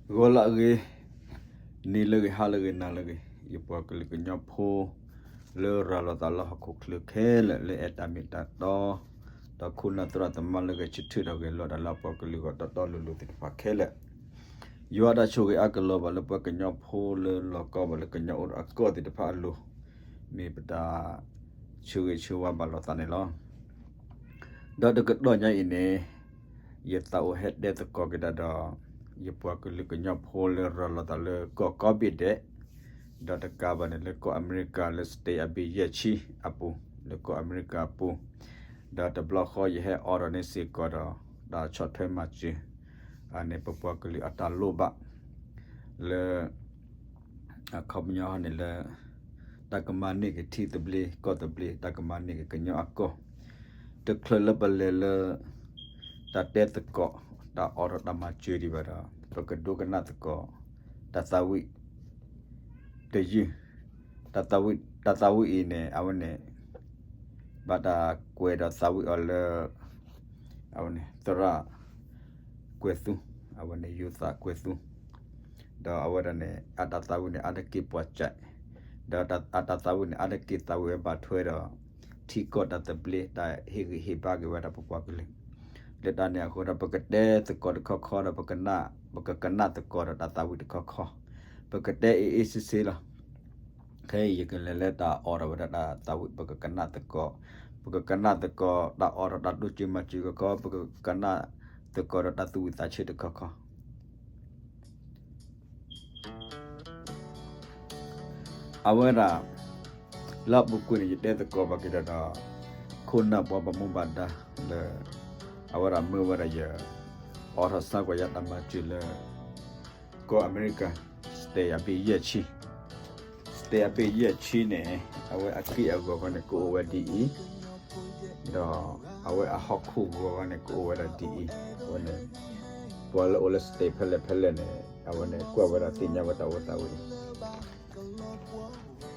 ဂီၤလၢအဂ့ၤ, နံၤလၢအဂ့ၤ, ဟါလၢအဂ့ၤ, နၤလၢအဂ့ၤ, ယပှၤကလုာ်ကညီဖိ လၢရၤလီၤသးလၢဟီၣ်ခိၣ်ချၢခဲလၢာ် လၢအဲၣ်တၢ်မ့ၢ်တၢ်တီ, ဒီးခိၣ်နၢ်သရၣ်သမါလၢဂဲၤဆၢထၢၣ်ဒီးဂဲၤလိာ်တၢ်လၢအပှၤကလုာ်အဂီၢ် တီတီလိၤလိၤသ့ၣ်တဖၣ်ခဲလၢာ်, ယွၤတၢ်ဆိၣ်ဂ့ၤအါကလီၤဘၣ်လၢပှၤကညီဖိလၢလီၤကီဘၣ်လၢကညီအိၣ်ဒီးအကီၢ်သ့ၣ်တဖၣ်အလိၤ, မ့ၢ်ပတၢ်ဆၢဂ့ၤဆၢဝါဘၣ်လိာ်သးန့ၣ်လီၤ. ဒီးတကတီၢ်ညါအံၤန့ၣ် ယသးအိၣ်ဟဲတဲသကိးက့ၤတၢ်ဒီး ယပှၤကလုာ်ကညီဖိလၢရၤလီၤသးလၢကီၢ်ကိးဘ့ၣ်ဒဲး, ဒီးတကးဘၣ်န့ၣ် လၢကီၢ်အမဲရကၤလၢ state အဘ့ၣ်ယဲၢ်ဆံအပူၤ, လၢကီၢ်အမဲရကၤအပူၤ, ဒီးတဘျီဃီယဟဲအိးထီၣ်န့ၢ်စ့ၢ်ကီးဒီး တၢ်ဆီၣ်ထွဲမၤစၢၤ န့ၣ် ပပှၤကလုာ်အတၢ်လိၣ်ဘၣ် လၢ အခီပညီန့ၣ်လၢ တၢ်ကမၤန့ၢ်က့ၤထံသဘျ့ကီၢ်သဘျ့ တၢ်ကမၤန့ၢ်က့ၤကညီအကီၢ်, တချုးလၢပလဲၤလၢ တၢ်တဲသကိး တၢ်အိးထီၣ်တၢ်မၤစၢၤဒံးဘၣ်ဒီး ပကဒိကနၣ်သကိး တၢ်သးဝံၣ် တယုၢ်, တၢ်သးဝံၣ်အံၤန့ၣ် အဝဲန့ၣ် ဘၣ်တၢ်ကွဲးဒီးသးဝံၣ်အီၤလၢ အဝဲန့ၣ် သရၣ်ကွဲၤသူ, အဝဲန့ၣ် ယိၤသးကွဲၤသူ, ဒီးအဝဲဒၣ်န့ၣ် အတၢ်သးဝံၣ်န့ၣ် အါတက့ၢ်ပှၤစဲး, ဒီးအတၢ်သးဝံၣ်န့ၣ် အါတက့ၢ်သးဝံၣ်ဝဲဘၣ်ထွဲဒီး ထံကီၢ်တၢ်သဘျ့ တၢ်ဟ့ၣ်ဂံၢ်ဟ့ၣ်ဘါက့ၤဝဲဒၣ်ပပှၤကလုာ်, လၢတၢ်န့ၣ်အဃိဒီး ပကတဲသကိးတခီခီဒီး ပကနၣ်, ပကကနၣ်သကိးဒီးတၢ်သးဝံၣ်တခီခီ, ပကတဲအ့ၣ်အ့ၣ်ဆ့ဆ့လီၤ. ခဲအံၤယကလဲၤလၢတၢ်အိးထီၣ်ဝဲဒၣ်တၢ်သးဝံၣ် ပကကနၣ်သကိး, ပကကနၣ်သကိး တၢ်အိးထီၣ်တၢ်တိစၢၤမၤစၢၤတခီခီ, ပကကနၣ်သကိးဒီးတၢ်သူၣ်ဝံၣ်သးဆၢတခီခီ အဝဲဒၣ် လၢအပူၤကွံာ်န့ၣ် ယတဲသကိးဘၣ်က့ၤဒီး ခိၣ်နၢ်ပှၤဘၣ်မူဘၣ်ဒါလၢ အဝဲဒၣ်မၢဝဲဒၣ်ယ အိးထီၣ်ဆါကွၢ်ယၤတၢ်မၤစၢၤလၢ ကီၢ်အမဲရကၤ state အဘ့ၣ်ယဲၢ်ဆံ, state အဘ့ၣ်ယဲၢ်ဆံန့ၣ် အဝဲအက့ၢ်အဂီၤခီန့ၣ် ကအိၣ်ဝဲဒ်အံၤ, ဒီးအဝဲအဟီၣ်ခိၣ်ဂီၤခီန့ၣ် ကအိၣ်ဝဲဒၣ်ဒ်အံၤ, အဝဲန့ၣ် ပှၤလၢအိၣ်လၢ state ဖဲလဲၣ်ဖဲလဲၣ်န့ၣ် အဝဲန့ၣ် ကွၢ်ဝဲဒၣ်သ့ၣ်ညါဝဲတၢ်အိၣ်သးဝဲအံၤ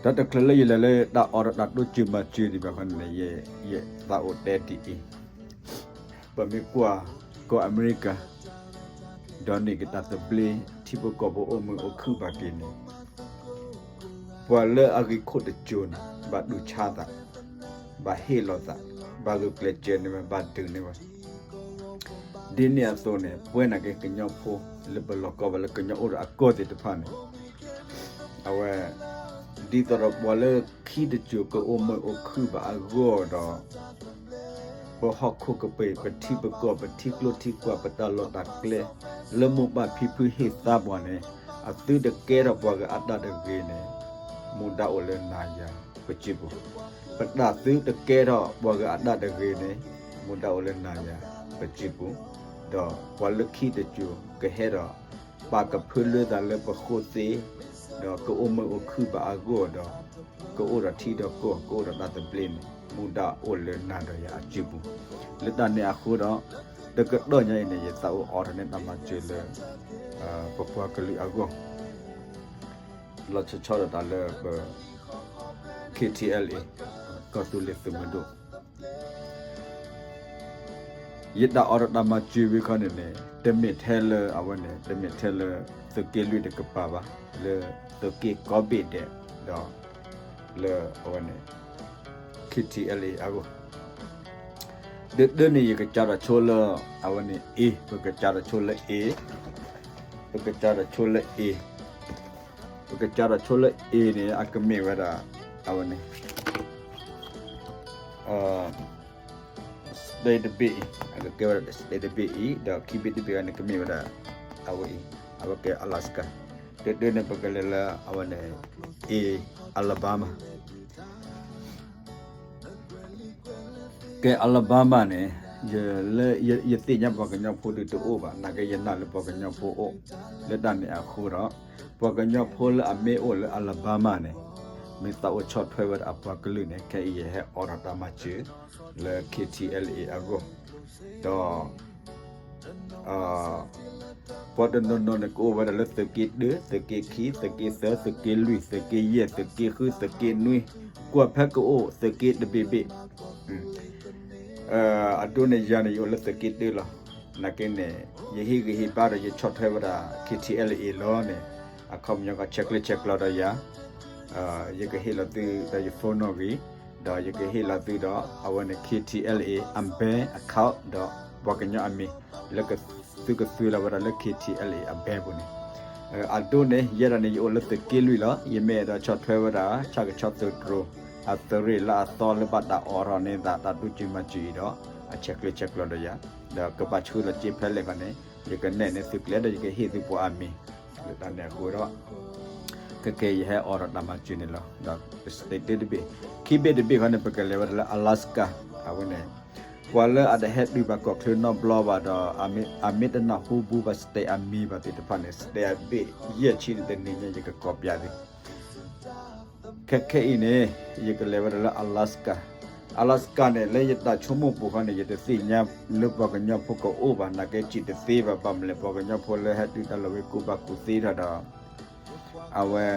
ဒီးတချုးလၢယလဲၤလၢတၢ်အိးထီၣ်တၢ်တိစၢၤမၤစၢၤဒံးဘၣ်ခီန့ၣ် ယသးအိၣ်တဲဒ်အံၤ, ပမ့ၢ်ကွၢ်ကီၢ်အမဲရကၤ ဒီးန့ၢ်က့ၤတၢ်သဘျ့ ထံဖိကီၢ်ဖိအိၣ်မုာ်အိၣ်ခုၣ်ဘၣ်က့ၤန့ၣ် ပှၤလၢအဂ့ၢ်ခိၣ်တစိၤန့ၣ် ဘၣ်တူၢ်ဆါသး, ဘၣ်ဟ့ၣ်လီၤသး, ဘၣ်ဂုာ်ကျဲးစၢးန့ၢ်ဝဲ ဘၣ်ဒုးန့ၢ်ဝဲ ဒ်န့ၣ်အသိးန့ၣ် ပဝဲနာ်က့ကညီဖိ လၢပလီၢ်ကီဘၣ်လၢကညီအိၣ်ဒီးအကီၢ်သ့ၣ်တဖၣ်န့ၣ် အဝဲ ဒ်သိးဒီးပှၤလၢခံတစိၤကအိၣ်မုာ်အိၣ်ခုၣ်ဘၣ်အဂီၢ်ဒီး ပဟီၣ်ခိၣ်ကပ့ၤ ပထံပကီၢ် ပထံကျိထံကွာ် ပတၢ်လီၢ်တၢ်ကျဲ လၢမိၢ်ပၢ်ဖံဖုဟ့ၣ်သါပှၤန့ၣ် အသုတကဲထီၣ်ပှၤဂၤအတၢ်တဂ့ၤန့ၣ် မူဒါအိၣ်လၢနၤယၤပစုပူၤ, ပတၢ်သုတကဲထီၣ်ပှၤဂၤအတၢ်တဂ့ၤန့ၣ် မူဒါအိၣ်လၢနၤယၤပစုပူၤ, ဒီးပှၤလၢခံတစိၤကဟဲဒီး ပာ်ကဖၢလၢသးလၢပဃိသ့, ဒီးကအိၣ်မုာ်အိၣ်ခုၣ်ဘၣ်အဂီၢ်ဒီး ကအိၣ်ဒီးထံဒီးကီၢ် ကအိၣ်ဒီးတၢ်သဘျ့န့ၣ် မူဒါအိၣ်လၢနၤဒီးယၤအစုပူၤ, လၢတၢ်န့ၣ်အဃိဒီး တကတီၢ်ညါအံၤန့ၣ် ယသးအိၣ်အိးထီၣ်န့ၢ်တၢ်မၤစၢၤလၢ ပပှၤကလုာ်အဂီၢ် လီၤဆီဆီဒီးတၢ်လၢပ K T L A ကီၢ်သူလ့ၤသုးမုၢ်ဒိၣ် ယတၢ်အိးထီၣ်တၢ်မၤစၢၤဝံၤခီန့ၣ်န့ၣ် တမ့ၢ်ထဲလၢအဝဲန့ၣ် တမ့ၢ်ထဲလၢသုးက့လွံၢ်တကပၤဘၣ်, လၢသုးက့ကိးဘ့ၣ်ဒဲး ဒီး လၢအဝဲန့ၣ် K T L A အဂီၢ်, ဒုဒုန့ၣ် ယကစးထီၣ်ဆိလၢ အဝဲန့ၣ် A, ပကစးထီၣ်ဆိလၢ A, ပကစးထီၣ်ဆိလၢ A, ပကစးထီၣ်ဆိလၢ A န့ၣ် အကမ့ၢ်ဝဲဒၣ် အဝဲန့ၣ် state တဘ့ၣ်အံၤ အကကဲဝဲဒၣ် state တဘ့ၣ်အံၤ ဒီးခံဘ့ၣ်တဘ့ၣ်အံၤန့ၣ် ကမ့ၢ်ဝဲဒၣ် အဝဲအံၤ အဝဲကဲ Alaska, ဒုဒုန့ၣ် ပကလဲၤလၢအဝဲန့ၣ် A, Alabama ကဲ Alabama န့ၣ် ယသ့ၣ်ညါပှၤကညီဖိဒုးတအိၣ်ဘၣ်, နာ်က့ယနာ်လၢပှၤကညီဖိအိၣ်, လၢတၢ်န့ၣ်အဃိဒီး ပှၤကညီဖိလၢအမ့ၢ်အိၣ်လၢ Alabama န့ၣ် မ့ၢ်သးအိၣ်ဆီၣ်ထွဲဝဲဒၣ်အပှၤကလုာ်န့ၣ် ခဲအံၤယဟဲအိးထီၣ်တၢ်မၤစၢၤ လၢ K T L A အဂီၢ်, ဒီး ပှၤတနီၤနီၤန့ၣ် ကအိၣ်ဝဲဒၣ်လၢသုးက့တၢ, သုးက့ခံ, သုးက့သၢ, သုးက့လွံၢ်, သုးက့ယဲၢ်, သုးက့ဃု, သုးက့နွံ, ကွၢ်ဖဲကအိၣ်သုးက့တဘ့ၣ်ဘ့ၣ်, အဒိန့ၣ်ယၤန့ၣ် ယအိၣ်လၢသုးက့တၢလီၤ. နာ်က့န့ၣ် ယဟ့ၣ်ဂံၢ်ဟ့ၣ်ဘါဒီးယဆီၣ်ထွဲဝဲဒၣ် K T L A လီၤန့ၣ် အခီပညီကဆဲးကျၢဆဲးကျိးဒီးယၤ ယကဟ့ၣ်လီၤသုဒီးယ phone နီၣ်ဂံၢ် ဒီးယကဟ့ၣ်လီၤသုဒီး အဝဲန့ၣ် K T L A အ bank account ဒီးပှၤကညီအမံၤ လၢကသုကသွံလီၤဝဲဒၣ်လၢ K T L A အ bank ပူၤန့ၣ် အဒိန့ၣ် ယဲဒၣ်န့ၣ် ယအိၣ်လၢသုးက့လွံၢ်လီၤ. ယမ့ၢ်အဲၣ်ဒိးဆီၣ်ထွဲဝဲဒၣ် ဆၣ်ကဆီသုးတြိၤ အသုးရ့ၣ်လၢအသီလၢဘၣ်တၢ်အိးထီၣ်န့ၢ်သးတၢ်ဒူကၠံမၤစၠံအံၤဒီး အဆဲးကျၢဆဲးကျိးဒီးယၤ ဒီးကဘၣ်ဆှၢလီၤစ့ဖဲလဲၣ်ခီန့ၣ် ယကနဲၣ်န့ၢ်သုကျဲဒီးယကဟ့ၣ်သုပှၤအမံၤ လၢတၢ်န့ၣ်အဃိဒီး ခဲကဲယဟဲအိးထီၣ်တၢ်မၤစၢၤန့ၣ်လီၤ. ဒီး state တဘ့ၣ် ခံဘ့ၣ်တဘ့ၣ်ခီန့ၣ် ပကလဲၤဝဲဒၣ်လၢ Alaska အဝဲန့ၣ် ပှၤလၢအတဟဲတုၤဘၣ်ကီၢ်ချၢနီတဘျီဘၣ်ဒီး အမ့ၢ်တနၢ်ဟူဘူးဘၣ် state အမံၤဘၣ်သ့ၣ်တဖၣ်န့ၣ် state အဘ့ၣ်ယဲၢ်ဆံန့ၣ်တနံၤညါ ယကကိးပျးသု ခဲခဲအံၤန့ၣ် ယကလဲၤဝဲဒၣ်လၢ Alaska Alaska န့ၣ် လၢယတၢ်ဆိကမိၣ်ပူၤခီန့ၣ် ယတသ့ၣ်ညါလၢပှၤကညီဖိကအိၣ်ဘၣ် နာ်က့စံးတသ့ဘၣ် ဘၣ်မလဲၣ် ပှၤကညီဖိလၢဟဲတုၤတၢ်လီၢ်ဝဲကူၣ်ဘၣ်ကူၣ်သ့ထီၣ်ဒီး အဝဲ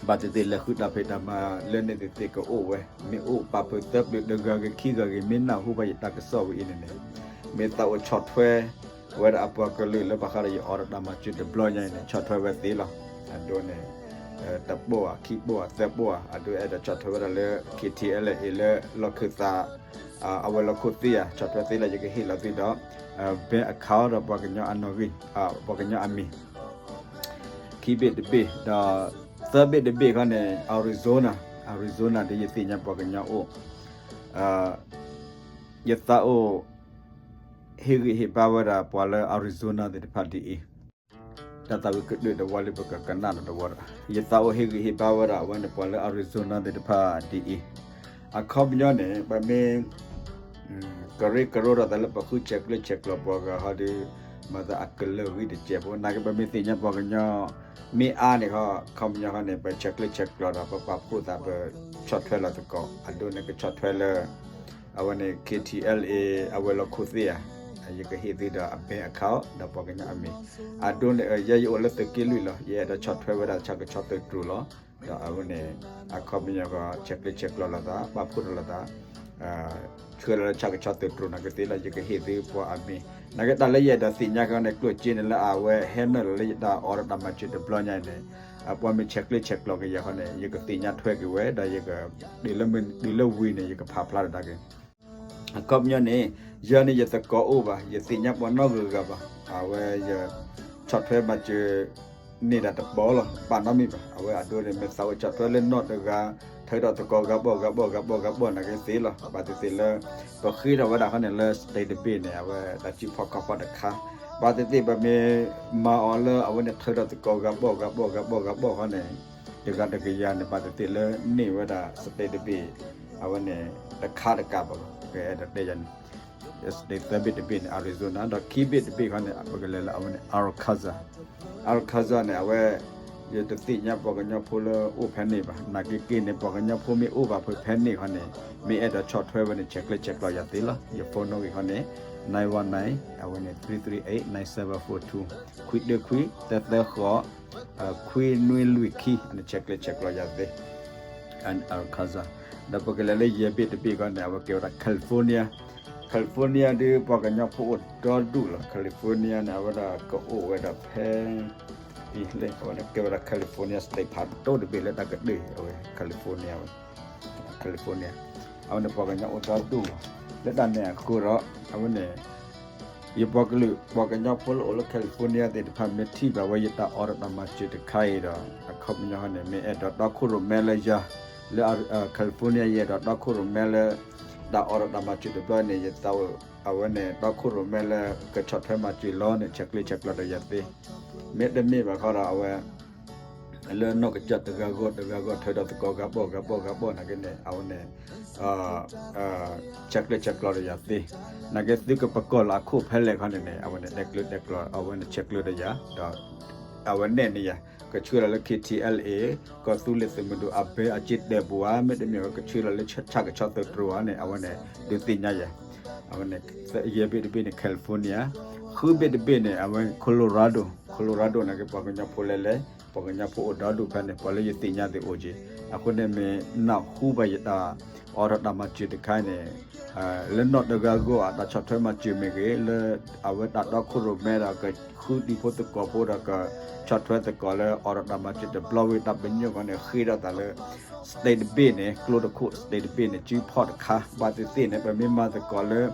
ဘၣ်သ့ၣ်သ့ၣ်လဲၤဃုတၢ်ဖံးတၢ်မၤလၢန့ၣ်သ့ၣ်သ့ၣ်ကအိၣ်ဝဲ မ့ၢ်အိၣ်ပာ်ဖုးသၢပျၢၤတဂၤဂ့ၤခံဂၤဂ့ၤ မ့ၢ်နၢ်ဟူဘၣ်ယတၢ်ကစီၣ်ဝဲအံၤန့ၣ်န့ၣ် မ့ၢ်သးအိၣ်ဆီၣ်ထွဲ ဝဲဒၣ်အပှၤကလုာ်လၢဘၣ်ဃးဒီးယအိးထီၣ်တၢ်မၤစၢၤတဘျီညါအံၤန့ၣ် ဆီၣ်ထွဲဝဲသ့လီၤ. အဒိန့ၣ် တဘိဧါ ခံဘိဧါ သၢဘိဧါ အဒိအဲၣ်ဒိးဆီၣ်ထွဲဝဲဒၣ်လၢ K T L A လၢလီၢ်ခၢၣ်သး အဝဲလီၢ်ခိၣ်သ့ၣ်ဧါ ဆီၣ်ထွဲသ့လီၤ ယကဟ့ၣ်လီၤသုဒီး bank account ဒီးပှၤကညီအနီၣ်ဂံၢ် ပှၤကညီအမံၤ ခံဘ့ၣ်တဘ့ၣ် ဒီးသၢဘ့ၣ်တဘ့ၣ်ခီန့ၣ် Arizona Arizona ဒ်ယသ့ၣ်ညါပှၤကညီအိၣ် ယသးအိၣ် ဟ့ၣ်ဂံၢ်ဟ့ၣ်ဘါဝဲဒၣ်ပှၤလၢ Arizona သ့ၣ်တဖၣ်ဒ်အံၤ တၢ်သးဝံၣ်ကဒုၣ်တဝီလံ ပကကနၣ်ဒီးတဝီဒီး ယသးအိၣ်ဟ့ၣ်ဂံၢ်ဟ့ၣ်ဘါဝဲဒၣ်အဝဲန့ၣ် ပှၤလၢ Arizona သ့ၣ်တဖၣ်ဒ်အံၤ အခီပညီန့ၣ် ပမ့ၢ် ကရၢကရိထီၣ်သးလၢပဃုဆဲးကျၢဆဲးကျိးပှၤဂၤဟီဒီး မၤသးအကလၢာ်ဂံၢ်တစဲးဖိ နာ်က့ပမ့ၢ်သ့ၣ်ညါပှၤကညီ မ့ၢ်အါန့ၣ်ခီ အခီပညီခီန့ၣ် ပဆဲးကျၢဆဲးကျိးဒီး ပပာ်ဖှိၣ်သး ပဆီၣ်ထွဲလီၤသကိး အဒိန့ၣ်ကဆီၣ်ထွဲလၢ အဝဲန့ၣ် K T L A အဝဲလီၢ်ခိၣ်သ့ၣ်ဧါ ယကဟ့ၣ်သုဒီးအ bank account ဒီးပှၤကညီအမံၤ အဒိန့ၣ် ယဲယအိၣ်လၢသုးက့လွံၢ်လီၤ ယအဲၣ်ဒိးဆီၣ်ထွဲဝဲဒၣ်ဆၣ်ကဆီသုးတြိၤလီၤ ဒီးအဝဲန့ၣ် အခီပညီကဆဲးကျၢဆဲးကျိးလိာ်သး ပာ်ဖှိၣ်ထီၣ်လိာ်သး ဆှၢလီၤလၢဆၣ်ကဆီသုးတြိၤနာ်က့သ့လီၤ ယကဟ့ၣ်သုပှၤအမံၤ နာ်က့တၢ်လၢယအဲၣ်ဒိးသ့ၣ်ညါကီန့ၣ် ကျိၣ်စ့န့ၣ်လၢအဝဲဟဲနုာ်လီၤလၢယတၢ်အိးထီၣ်တၢ်မၤစၢၤတဘျီညါအံၤန့ၣ် ပှၤမ့ၢ်ဆဲးကျၢဆဲးကျိးက့ၤယၤဃီန့ၣ် ယကသ့ၣ်ညါထွဲက့ၤဝဲ ဒီးယက တုၤလၢဝံၤန့ၣ် ယကဖးဖျါထီၣ်ဒၣ်က့ၤ အခီပညီန့ၣ် ယၤန့ၣ်ယသကိးအိၣ်ဘၣ် ယသ့ၣ်ညါပှၤနီတဂၤဂၤဘၣ် အဝဲယ ဆီၣ်ထွဲမၤစၢၤ န့ၢ်ဒၣ်တဘျီလီၤ ပာ်နီတမံၤဘၣ် အဝဲအဒိန့ၣ် မ့ၢ်သးအိၣ်ဆီၣ်ထွဲလၢနီၢ်တဂၤ ထုးထီၣ်သကိးဂၤဘီၣ်ဂၤဘီၣ်ဂၤဘီၣ်ဂၤဘီၣ်နာ်က့သ့လီၤ ဘၣ်သ့ၣ်သ့ၣ်လၢ ပဃ့ထီၣ်ဝဲဒၣ်ဃီန့ၣ်လၢ state တဘ့ၣ်န့ၣ် အဝဲတၢ်စုဖီၣ်ခီၣ်ဖီၣ်တခါ ဘၣ်သ့ၣ်သ့ၣ်ပမ့ၢ်မၤအီၤလၢအဝဲန့ၣ်ထုးထီၣ်သကိးဂၤဘီၣ်ဂၤဘီၣ်ဂၤဘီၣ်ဂၤဘီၣ်ဃီန့ၣ် တဂၤတကယၤန့ၣ် ဘၣ်သ့ၣ်သ့ၣ်လၢန့ၢ်ဝဲဒၣ် state တဘ့ၣ် အဝဲန့ၣ် တခါတကးဘၣ်လီၤ ပအဲၣ်ဒိးတဲယၤန့ၣ် state သၢဘ့ၣ်တဘ့ၣ်န့ၣ် Arizona ဒီးခံဘ့ၣ်တဘ့ၣ်ဃီန့ၣ် ပကလဲၤလၢအဝဲန့ၣ် Arkansas Arkansas န့ၣ် အဝဲ ယတသ့ၣ်ညါပှၤကညီဖိလၢအိၣ်ဖဲန့ၣ်ဘၣ် နာ်က့က့န့ၣ် ပှၤကညီဖိမ့ၢ်အိၣ်ဘၣ်ဖဲဖဲန့ၣ်ဃီန့ၣ် မ့ၢ်အဲၣ်ဒိးဆီၣ်ထွဲဝဲန့ၣ် ဆဲးကျၢဆဲးကျိးယၤသ့လီၤ ယ phone နီၣ်ဂံၢ်ဃီန့ၣ် nine one nine အဝဲန့ၣ် three three eight nine seven four two ခွံတခွံ သၢသၢဃိး ခွံနွံလွံၢ်ခံ အန့ၣ်ဆဲးကျၢဆဲးကျိးယၤသ့ Arkansas ဒီးပကလဲၤလၢယဲၢ်ဘ့ၣ်တဘ့ၣ်ဃီန့ၣ် အဝဲကဲဝဲဒၣ် California California ဒ်ပှၤကညီဖိအိၣ်ဒီဒူၣ်လီၤ California န့ၣ် အဝဲဒၣ်ကအိၣ်ဝဲဒၣ်ဖဲ အဝဲန့ၣ်ကဲဝဲဒၣ် California state ဖးဒိၣ်တဘ့ၣ်လၢတၢ်ကဒုၣ်အဝဲ California ဝဲ California အဝဲန့ၣ်ပှၤကညီအိၣ်ဒီဒူၣ်လီၤ လၢတၢ်န့ၣ်အဃိဒီး အဝဲန့ၣ် ယပှၤကလုာ် ပှၤကညီဖိလၢအိၣ်လၢ California သ့ၣ်တဖၣ် မ့ၢ်ထံၣ်ဘၣ်ဝဲယတၢ်အိးထီၣ်တၢ်မၤစၢၤတခါအံၤဒီး အခီပညီန့ၣ် မ့ၢ်အဲၣ်ဒိးတီခိၣ်ရိၣ်မဲလၢယၤ လၢ California ယအဲၣ်ဒိးတီခိၣ်ရိၣ်မဲလၢ တၢ်အိးထီၣ်တၢ်မၤစၢၤတဘျီန့ၣ် ယသးအိၣ် အဝဲန့ၣ် တီခိၣ်ရိၣ်မဲလၢ ကဆီၣ်ထွဲမၤစၢၤလီၤန့ၣ် ဆဲးကျၢဆဲးကျိးဒီးယၤသ့ မ့တမ့ၢ်ဘၣ်ဃီဒီးအဝဲ လၢနီၢ်ကစၢ်တဂၤဂီၢ်တဂၤဂီၢ် ထုးထီၣ်သကိးဂၤဘီၣ်ဂၤဘီၣ်ဂၤဘီၣ်နာ်က့န့ၣ် အဝဲန့ၣ် ဆဲးကျၢဆဲးကျိးဒီးယၤသ့ နာ်က့သုကပကီၢ်လီၤအခိၣ်ဖဲလဲၣ်ခီန့ၣ်န့ၣ် အဝဲန့ၣ်တဲကျၢတဲကျိး အဝဲန့ၣ်ဆဲးကျၢဒီးယၤ ဒီး အဝဲနဲၣ်န့ၢ်ယၤ ကဆှၢလီၤလၢ K T L A ကီၢ်သူလ့ၤသုးမုၢ်ဒိၣ်အ bank အစ့တဲာ်ပူၤဧါ မ့တမ့ၢ် ကဆှၢလီၤလၢဆၣ်ကဆီသုးတြိၤဧါန့ၣ် အဝဲန့ၣ် ဒုးသ့ၣ်ညါယၤ အဝဲန့ၣ် ယဲၢ်ဘ့ၣ်တဘ့ၣ်န့ၣ် California ဃုဘ့ၣ်တဘ့ၣ်န့ၣ် အဝဲ Colorado Colorado နာ်က့ပှၤကညီဖိလဲၣ်လဲၣ် ပှၤကညီဖိအိၣ်ဒီဒူၣ်ဖဲန့ၣ် ပှၤလၢယသ့ၣ်ညါသ့ၣ်အိၣ်က့ၤ အဃိန့ၣ်မ့ၢ်နၢ်ဟူဘၣ်ယတၢ် အိးထီၣ်တၢ်မၤစၢၤတခါန့ၣ် လၢနီၢ်တဂၤအဂီၢ် အတၢ်ဆီၣ်ထွဲမၤစၢၤမ့ၢ်ဂ့ၤ, လၢအဝဲတၢ်တီခိၣ်ရိၣ်မဲဒီး ကဃုတံၤဖိသကိးဖိဒီး ကဆီၣ်ထွဲသကိးလၢအိးထီၣ်တၢ်မၤစၢၤတဘျီဝံၤ တၢ်ပညိၣ်ဃီန့ၣ် ဃ့ထီၣ်သးလၢ state တဘ့ၣ်န့ၣ် ကျိတခိၣ် state တဘ့ၣ်န့ၣ် စုဖီၣ်တခါ ဘၣ်သ့ၣ်သ့ၣ်န့ၣ် ပမ့ၢ်မၤသကိးလၢ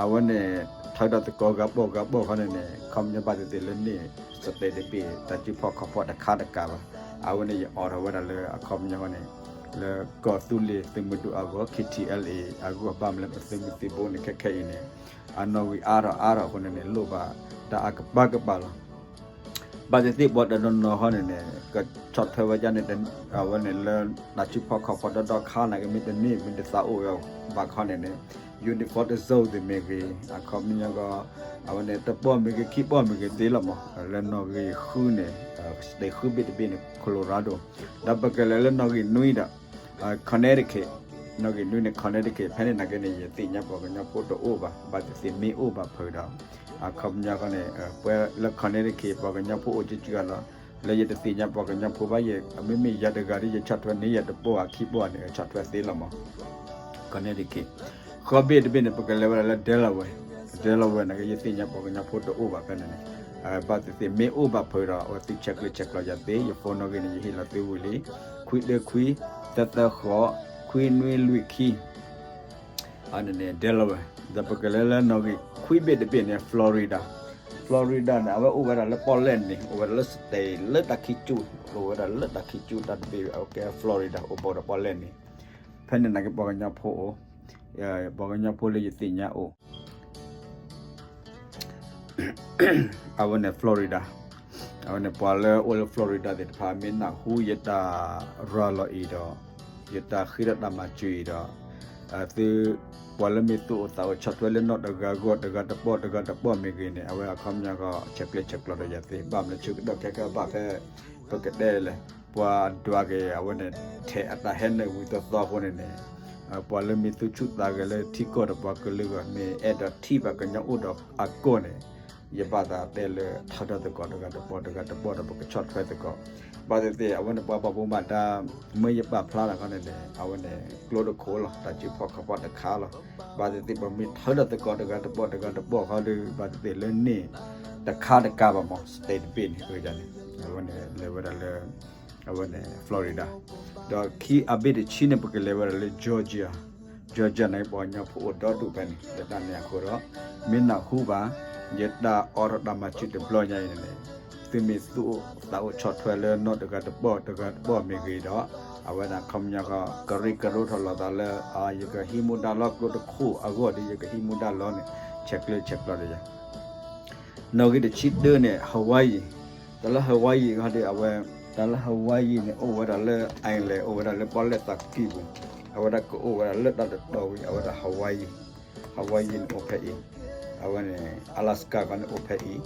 အဝဲန့ၣ် ထုးထီၣ်သကိးဂၤပိာ်ဂၤပိာ်ဃီန့ၣ်န့ၣ် အခီပညီဘၣ်သ့ၣ်သ့ၣ်လၢန့ၣ် state တဘ့ၣ် တၢ်စုဖီၣ်ခီၣ်ဖီၣ်တခါတကးဘၣ်. အဝဲန့ၣ်ယအိးထီၣ်ဝဲဒၣ်လၢအခီပညီဃီန့ၣ် လၢကီၢ်သူလ့ၤသုးမုၢ်ဒိၣ်အဂီၢ် K T L A အဂီၢ် ဘၣ်မနုၤလၢပသုးမုၢ်သံၣ်ဘိန့ၣ် ခဲခဲအံၤန့ၣ် အနီၣ်ဂံၢ်အါထီၣ်အါထီၣ်အဃိန့ၣ်န့ၣ် လိၣ်ဘၣ်တၢ်အကပၤကပၤလီၤ. ဘၣ်သ့ၣ်သ့ၣ်ပှၤတနီၤနီၤဃီန့ၣ်န့ၣ် ကဆီၣ်ထွဲဝဲဒၣ်န့ၣ် အဝဲန့ၣ်လၢ တၢ်စုဖီၣ်ခီၣ်ဖီၣ်ဒီဒီခါန့ၣ် ကမ့ၢ်တန့ၢ်မ့ၢ်တသးအိၣ်ဝဲဘၣ်ခီန့ၣ်န့ၣ် uniform တစိၤသ့ၣ်မ့ၢ်ဂ့ၤ အခီပညီဃီ အဝဲန့ၣ် တပီၢ်မ့ၢ်ဂ့ၤ ခံပီၢ်မ့ၢ်ဂ့ၤသ့လီၤမး လၢနီၣ်ဂံၢ်ဃုန့ၣ် state ဃုဘ့ၣ်တဘ့ၣ်န့ၣ် Colorado ဒီးပကလဲၤလၢနီၣ်ဂံၢ်နွံဒီး Connecticut နီၣ်ဂံၢ်နွံန့ၣ် Connecticut ဖဲန့ၣ်နာ်က့န့ၣ် ယသ့ၣ်ညါပှၤကညီဖိတအိၣ်ဘၣ် ဘၣ်သ့ၣ်သ့ၣ်မ့ၢ်အိၣ်ဘၣ်ဖုးဒီး အခီပညီဃီန့ၣ် ပှၤလၢ Connecticut ပှၤကညီဖိအိၣ်ကၠူကၠူလီၤ. လၢယတသ့ၣ်ညါပှၤကညီဖိဘၣ် ယမ့မ့ၢ်ယၤတဂၤဒီး ယဆီၣ်ထွဲန့ၢ်ယၤတပီၢ်ဧါခံပီၢ်ဧါန့ၣ် ဆီၣ်ထွဲသ့လီၤမး Connecticut ဃီဘ့ၣ်တဘ့ၣ်န့ၣ် ပကလဲၤဝဲဒၣ်လၢ Delaware, Delaware နာ်က့ ယသ့ၣ်ညါပှၤကညီဖိတအိၣ်ဘၣ်ဖဲန့ၣ်န့ၣ် ဘၣ်သ့ၣ်သ့ၣ်မ့ၢ်အိၣ်ဘၣ်ဖုးဒီး အဝဲသုဆဲးကျၢဆဲးကျိးယၤသ့ ယ phone နီၣ်ဂံၢ်န့ၣ် ယဟ့ၣ်လီၤသုဝံၤလံ ခွံတၢခွံ သၢသၢဃိး ခွံနွံလွံၢ်ခံ အန့ၣ်န့ၣ် Delaware ဒီးပကလဲၤလၢနီၣ်ဂံၢ်ခွံဘ့ၣ်တဘ့ၣ်န့ၣ် Florida, Florida န့ၣ် အဝဲအိၣ်ဝဲဒၣ်လၢပီၣ်လဲၣ်န့ၣ် အိၣ်ဝဲဒၣ်လၢ state လၢတၢ်ခံကၠူ အိၣ်ဝဲဒၣ်လၢတၢ်ခံကၠူတၢ်တဘ့ၣ် အဝဲကဲ Florida အိၣ်ဘၣ်ဒီးပီၣ်လဲၣ်န့ၣ် ဖဲန့ၣ်နာ်က့ပှၤကညီဖိအိၣ် ပှၤကညီဖိလၢယသ့ၣ်ညါအိၣ် အဝဲန့ၣ် Florida, အဝဲန့ၣ် ပှၤလၢအိၣ်လၢ Florida သ့ၣ်တဖၣ် မ့ၢ်နၢ်ဟူယတၢ်ရၤလီၤအံၤဒီး ယတၢ်ဃ့ထီၣ်တၢ်မၤစၢၤအံၤဒီး သု ပှၤလၢမ့ၢ်သူၣ်အိၣ်သးအိၣ်ဆီၣ်ထွဲလၢနီၢ်တဂၤအဂီၢ် တဂၤတပီၢ် တဂၤတပီၢ်မ့ၢ်ဂ့ၤန့ၣ် အဝဲအခီပညီဃီ ဆဲးကျၢဆဲးကျိးဒီးယၤသ့ ဘၣ်မနုၤဆၢကတီၢ်ခဲကဲဘၣ်ဖဲ ပကတဲလဲၣ် ပှၤဒွးက့ၤအဝဲန့ၣ် ထဲးအတၢ်ဟဲနုာ်ဝံၤသီသီအဃိန့ၣ်န့ၣ် ပှၤလၢမ့ၢ်သူၣ်ဆူၣ်သးဂဲၤလၢထံကီၢ်ဒီးပှၤကလုာ်အဂီၢ် မ့ၢ်အဲၣ်ဒိးထံၣ်ဘၣ်ကညီအိၣ်ဒီးအကီၢ်န့ၣ် ယဘၣ်သးတဲလၢ ထုးထီၣ်သကိးတဂၤတပီၢ် တဂၤတပီၢ်ဒီးပကဆီၣ်ထွဲသကိး ဘၣ်သ့ၣ်သ့ၣ် အဝဲန့ၣ်ပှၤဘၣ်မူဘၣ်ဒါ မ့ၢ်ယပာ်ဖျါလီၤခီန့ၣ်န့ၣ် အဝဲန့ၣ် ကျိတခိၣ်လီၤ တၢ်စုဖီၣ်ခီၣ်ဖီၣ်တခါလီၤ. ဘၣ်သ့ၣ်သ့ၣ် ပမ့ၢ်ထုးထီၣ်သကိးတဂၤတပီၢ် တဂၤတပီၢ်ခီဒီး ဘၣ်သ့ၣ်သ့ၣ်လၢန့ၣ် တခါတကးဘၣ်မး state တဘ့ၣ်န့ၣ် အန့ၣ် အဝဲန့ၣ်လဲၤဝဲဒၣ်လၢ အဝဲန့ၣ် Florida ဒီးခံအဘ့ၣ်တဆံန့ၣ် ပကလဲၤဝဲဒၣ်လၢ Georgia, Georgia န့ၣ် ပှၤကညီဖိအိၣ်ဒီဒူၣ်ဖဲန့ၣ် လၢတၢ်န့ၣ်အဃိဒီး မ့ၢ်နၢ်ဟူဘၣ် ယတၢ်အိးထီၣ်တၢ်မၤစၢၤတဘျီညါအံၤန့ၣ်န့ၣ် သုမ့ၢ်သူၣ်အိၣ်သးအိၣ်ဆီၣ်ထွဲလၢနီၢ်တဂၤတပီၢ် တဂၤတပီၢ်မ့ၢ်ဂ့ၤဒီး အဝဲဒၣ်အခီပညီဃီ ကရၢကရိထီၣ်လိာ်သးလၢ ယကဟံးမူဒါလီၤ ကျိတခိၣ်အဂီၢ်ဒီး ယကဟံးမူဒါလီၤန့ၣ် ဆဲးကျၢဆဲးကျိးဒီးယၤ နီၣ်ဂံၢ်တဆံတၢန့ၣ် Hawaii, တၢ်လၢ Hawaii ခီဒီး အဝဲ တၢ်လၢ Hawaii န့ၣ် အိၣ်ဝဲဒၣ်လၢ island အိၣ်ဝဲဒၣ်လၢပီၣ်လဲၣ်သးကံၢ်ပူၤ အဝဲဒၣ်ကအိၣ်ဝဲဒၣ်လၢတၢ်တတီၤဝံၤ အဝဲဒၣ် Hawaii, Hawaii န့ၣ်အိၣ်ဖဲအံၤ အဝဲန့ၣ် Alaska ခီန့ၣ်အိၣ်ဖဲအံၤ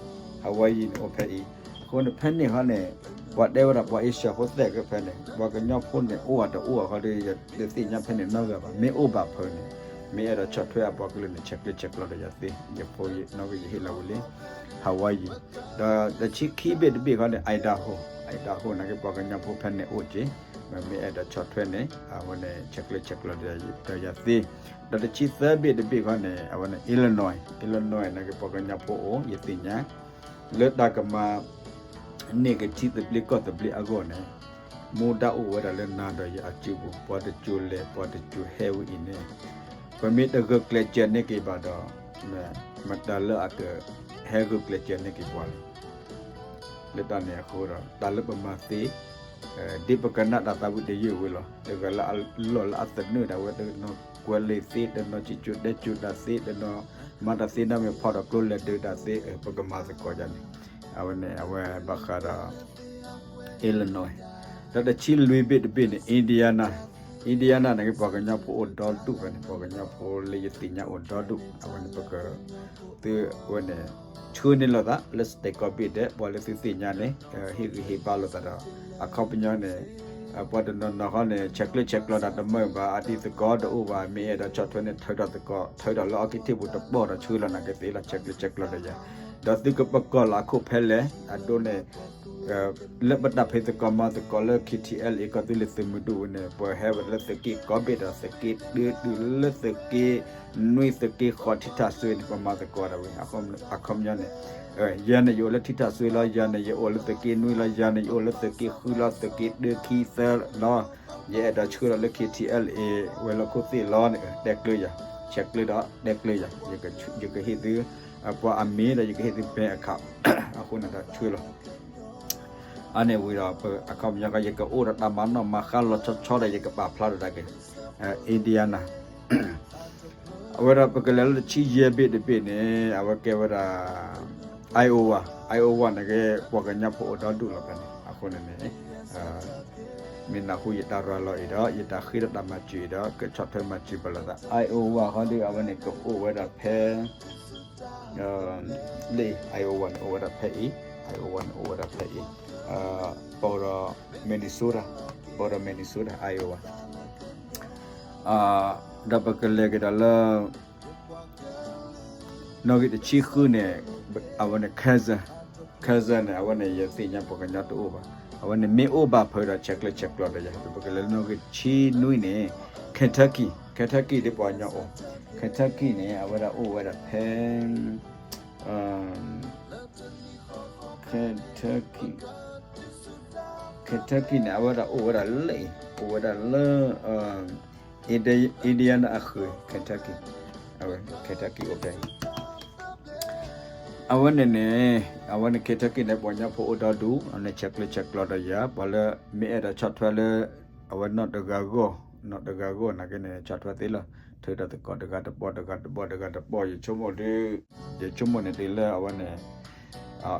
Hawaii န့ၣ်အိၣ်ဖဲအံၤ အဃိန့ၣ်ဖဲန့ၣ်ခီန့ၣ် ပှၤတဲဝဲဒၣ်ပှၤအ့ရှၢၣ်ဖိသဲၣ်ကဖဲန့ၣ် ပှၤကညီဖိန့ၣ် အိၣ်ဝဲတအိၣ်အခီဒီး ယတသ့ၣ်ညါဖဲန့ၣ်နီတဂၤဘၣ် မ့ၢ်အိၣ်ဘၣ်ဖုးန့ၣ် မ့ၢ်အဲၣ်ဒိးဆီၣ်ထွဲအပှၤကလုာ်န့ၣ် ဆဲးကျၢဆဲးကျိးဒီးယၤသ့ ယဖိနီၣ်ဂံၢ်ယဟ့ၣ်လီၤဝံၤလံ Hawaii ဒီးတဆံခံဘ့ၣ်တဘ့ၣ်ခီန့ၣ် Idaho, Idaho နာ်က့ပှၤကညီဖိဖဲန့ၣ်အိၣ်က့ၤ မ့ၢ်အဲၣ်ဒိးဆီၣ်ထွဲန့ၣ် အဝဲန့ၣ် ဆဲးကျၢဆဲးကျိးဒီးယၤသ့ ဒီးတဆံသၢဘ့ၣ်တဘ့ၣ်ခီန့ၣ် အဝဲန့ၣ် Illinois, Illinois နာ်က့ပှၤကညီဖိအိၣ် ယသ့ၣ်ညါ လၢတၢ်ကမၤ န့ၢ်က့ၤထံသဘျ့ကီၢ်သဘျ့အဂီၢ်န့ၣ် မူဒါအိၣ်ဝဲဒၣ်လၢနၤဒီးယၤအစုပူၤ ပှၤတစိၤလဲၤ ပှၤတစိၤဟဲဝဲအံၤန့ၣ် ပမ့ၢ်တဂုာ်ကျဲးစၢးန့ၢ်က့ၤဘၣ်ဒီး မတၤလၢအကဟဲဂုာ်ကျဲးစၢးန့ၢ်က့ၤပှၤလဲၣ် လၢတၢ်န့ၣ်အဃိဒီး တၢ်လၢပမၤသ့ ဒ်ပကနၣ်တၢ်သးဝံၣ်တယုၢ်ဝဲလီၤ တဂၤလၢအလီၢ်လၢအသနၢၣ်ဒၣ်ဝဲ တနီၤကွဲးလံာ်သ့ တနီၤစံၣ်စိၤတဲစိၤတၢ်သ့ တနီၤ မၤတၢ်သ့နီတမံၤဖီၣ်ဒီးကျိလဲၤဒုးတၢ်သ့ ပကမၤသကိးယၤန့ၣ် အဝဲန့ၣ် အဝဲဘၣ်ဃးဒီး Illinois ဒီးတဆံလွံၢ်ဘ့ၣ်တဘ့ၣ်န့ၣ် Indiana, Indiana န့ၣ် ပှၤကညီဖိအိၣ်ဒီဒူၣ်ဖဲန့ၣ် ပှၤကညီဖိလၢယသ့ၣ်ညါအိၣ်ဒီဒူၣ် အဝဲန့ၣ်ပက သုဝဲန့ၣ် ဆှၢန့ၢ်လိာ်သးလၢ state ကိးဘ့ၣ်ဒဲး ပှၤလၢသုသ့ၣ်ညါန့ၣ် ဟ့ၣ်ဂံၢ်ဟ့ၣ်ဘါလိာ်သးဒီး အခီပညီန့ၣ် ပှၤတနီၤနီၤဃီန့ၣ် ဆဲးကျၢဆဲးကျိးတၢ်တမုာ်ဘၣ် အတံၤသကိးတအိၣ်ဘၣ် မ့ၢ်အဲၣ်ဒိးဆီၣ်ထွဲန့ၣ် ထုးထီၣ်သကိး ထုးထီၣ်လၢအီက့ၤထံၣ်ပူၤတပီၢ်ဒီးဆှၢလီၤနာ်က့သ့လီၤ ဆဲးကျၢဆဲးကျိးဒီးယၤ ဒီးသုကပကီၢ်လီၤအခိၣ်ဖဲလဲၣ် အဒိန့ၣ် လၢပတၢ်ဖံးသကိးမၤသကိးလၢ KTLA ကီၢ်သူလ့ၤသုးမုၢ်ဒိၣ်ဝဲန့ၣ် ပှၤဟဲဝဲဒၣ်လၢသုးက့ကိးဘ့ၣ်ဒီး သုးက့နွံသုးက့ဃိးထံထၣ်စွ့န့ၣ် ပမၤသကိးဒၣ်ဝဲ အခီပညီန့ၣ် ယၤန့ၣ်ယအိၣ်လၢထံထၣ်စွ့လီၤ, ယၤန့ၣ်ယအိၣ်လၢသုးက့နွံလီၤ, ယၤန့ၣ်ယအိၣ်လၢသုးက့ဃုလီၤ, သုးက့တၢခံသၢလီၤ, ယအဲၣ်ဒိးဆှၢလီၤလၢ KTLA ဝဲၤလီၢ်ခိၣ်သ့ၣ်လီၤန့ၣ် တဲကျၢၤယၤ, ဆဲးကျၢၤဒီးတဲကျၢၤယၤ, ယကဟ့ၣ်သု ပှၤအမံၤဒီး ယကဟ့ၣ်သု bank account အဃိန့ၣ်ဒီးဆှၢလီၤ အန့ၣ်ဝံၤဒီး အခီပညီ ယကအိၣ်ဒီးတၢ်မၤနီၣ်မၤဃါလီၤဆီဆီဒီး ယကပာ်ဖျါထီၣ်ဒၣ်က့ၤ Indiana အဝဲဒၣ်ပကလဲၤလၢတဆံယဲၢ်ဘ့ၣ်တဘ့ၣ်န့ၣ် အဝဲကဲဝဲဒၣ် Iowa, Iowa န့ၣ်က့ ပှၤကညီဖိအိၣ်ဒီဒူၣ်လီၤဖဲန့ၣ် အဃိန့ၣ်န့ၣ် မ့ၢ်နၢ်ဟူယတၢ်ရၤလီၤအံၤဒီး ယတၢ်ဃ့ဒီးတၢ်မၤစၢၤအံၤဒီး ကဆီၣ်ထွဲမၤစၢၤပလီၤသး Iowa ဃီဒီး အဝဲန့ၣ်ကအိၣ်ဝဲဒၣ်ဖဲ လၢ Iowa န့ၣ်အိၣ်ဝဲဒၣ်ဖဲအံၤ, Iowa န့ၣ်အိၣ်ဝဲဒၣ်ဖဲအံၤ, ပဒီး Minnesota, ပဒီး Minnesota, Iowa ဒီးပကလဲၤက့ၤဒီးလၢ နီၣ်ဂံၢ်တဆံဃုန့ၣ် အဝဲန့ၣ် Kansas, Kansas န့ၣ် အဝဲန့ၣ် ယသ့ၣ်ညါပှၤကညီတအိၣ်ဘၣ်. အဝဲန့ၣ်မ့ၢ်အိၣ်ဘၣ်ဖဲဒီး ဆဲးကျၢဆဲးကျိးဒီးယၤ, ပကလဲၤလၢနီၣ်ဂံၢ်တဆံနွံန့ၣ် Kentucky, Kentucky ဒ်ပှၤကညီအိၣ်, Kentucky န့ၣ် အဝဲဒၣ်အိၣ်ဝဲဒၣ်ဖဲ Kentucky, Kentucky န့ၣ် အဝဲဒၣ်အိၣ်ဝဲဒၣ်လၢအံၤ, အိၣ်ဝဲဒၣ်လၢ Indiana အဃုာ် Kentucky, အဝဲ Kentucky အိၣ်ဖဲအံၤ, အဝဲန့ၣ်န့ၣ် အဝဲန့ၣ် Kentucky န့ၣ် ပှၤကညီဖိအိၣ်ဒီဒူၣ် အန့ၣ်ဆဲးကျၢဆဲးကျိးဒီးယၤ, ပှၤလၢမ့ၢ်အဲၣ်ဒိးဆီၣ်ထွဲလၢ အဝဲနီၢ်တဂၤဂီၢ်, နီၢ်တဂၤဂီၢ်နာ်က့န့ၣ် ဆီၣ်ထွဲသ့လီၤ, ထုးဒီးသကိးတဂၤတဘီၣ် တဂၤတဘီၣ် တဂၤတဘီၣ် ယဆိကမိၣ်ဒုး, ယဆိကမိၣ်န့ၣ်ဒုးလၢအဝဲန့ၣ်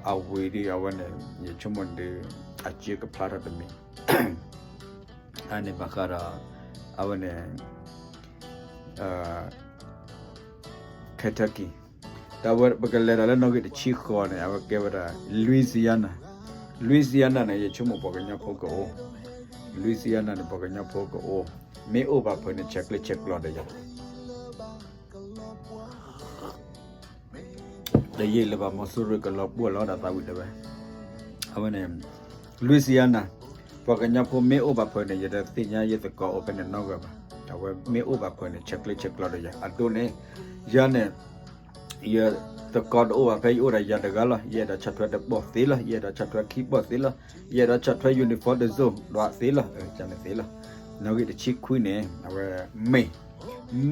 အဝံၤဒုး အဝဲန့ၣ် ယဆိကမိၣ်န့ၣ်ဒုး အစ့ကဖျါထီၣ်တမံၤ, အန့ၣ်ဘၣ်ဃးဒီး အဝဲန့ၣ် Kentucky, ဒီးအဝဲပကလဲၤဒီးလၢနီၣ်ဂံၢ်တဆံဃိးန့ၣ် အဝဲကဲဝဲဒၣ် Louisiana, Louisiana န့ၣ် ယဆိကမိၣ်ပှၤကညီဖိကအိၣ်, Louisiana န့ၣ် ပှၤကညီဖိကအိၣ်, မ့ၢ်အိၣ်ဘၣ်ဖဲန့ၣ် ဆဲးကျၢဆဲးကျိးဒီးယၤ တယံာ်လၢၤဘၣ် မီၤစိရိၤကလီၤပှီၢ်လီၤဒီးသးဝံၣ်တဲဝဲ, အဝဲန့ၣ် Louisiana, ပှၤကညီဖိမ့ၢ်အိၣ်ဘၣ်ဖဲန့ၣ် ယတသ့ၣ်ညါယသကိးအိၣ်ဖဲန့ၣ်နီတဂၤဘၣ်, အဝဲမ့ၢ်အိၣ်ဘၣ်ဖဲန့ၣ် ဆဲးကျၢဆဲးကျိးဒီးယၤ အဒိန့ၣ်, ယၤန့ၣ် ယသကိးတအိၣ်ဘၣ်ဖဲ ယအိၣ်ဒီးယၤတဂၤလီၤ, ယအဲၣ်ဒိးဆီၣ်ထွဲတဘီၣ်သ့လီၤ, ယအဲၣ်ဒိးဆီၣ်ထွဲခံဘီၣ်သ့လီၤ, ယအဲၣ်ဒိးဆီၣ်ထွဲ uniform တစိၢ်ဒီးသ့လီၤ, ကန့ၣ်သ့လီၤ, နီၣ်ဂံၢ်တဆံခွံန့ၣ် အဝဲ Maine,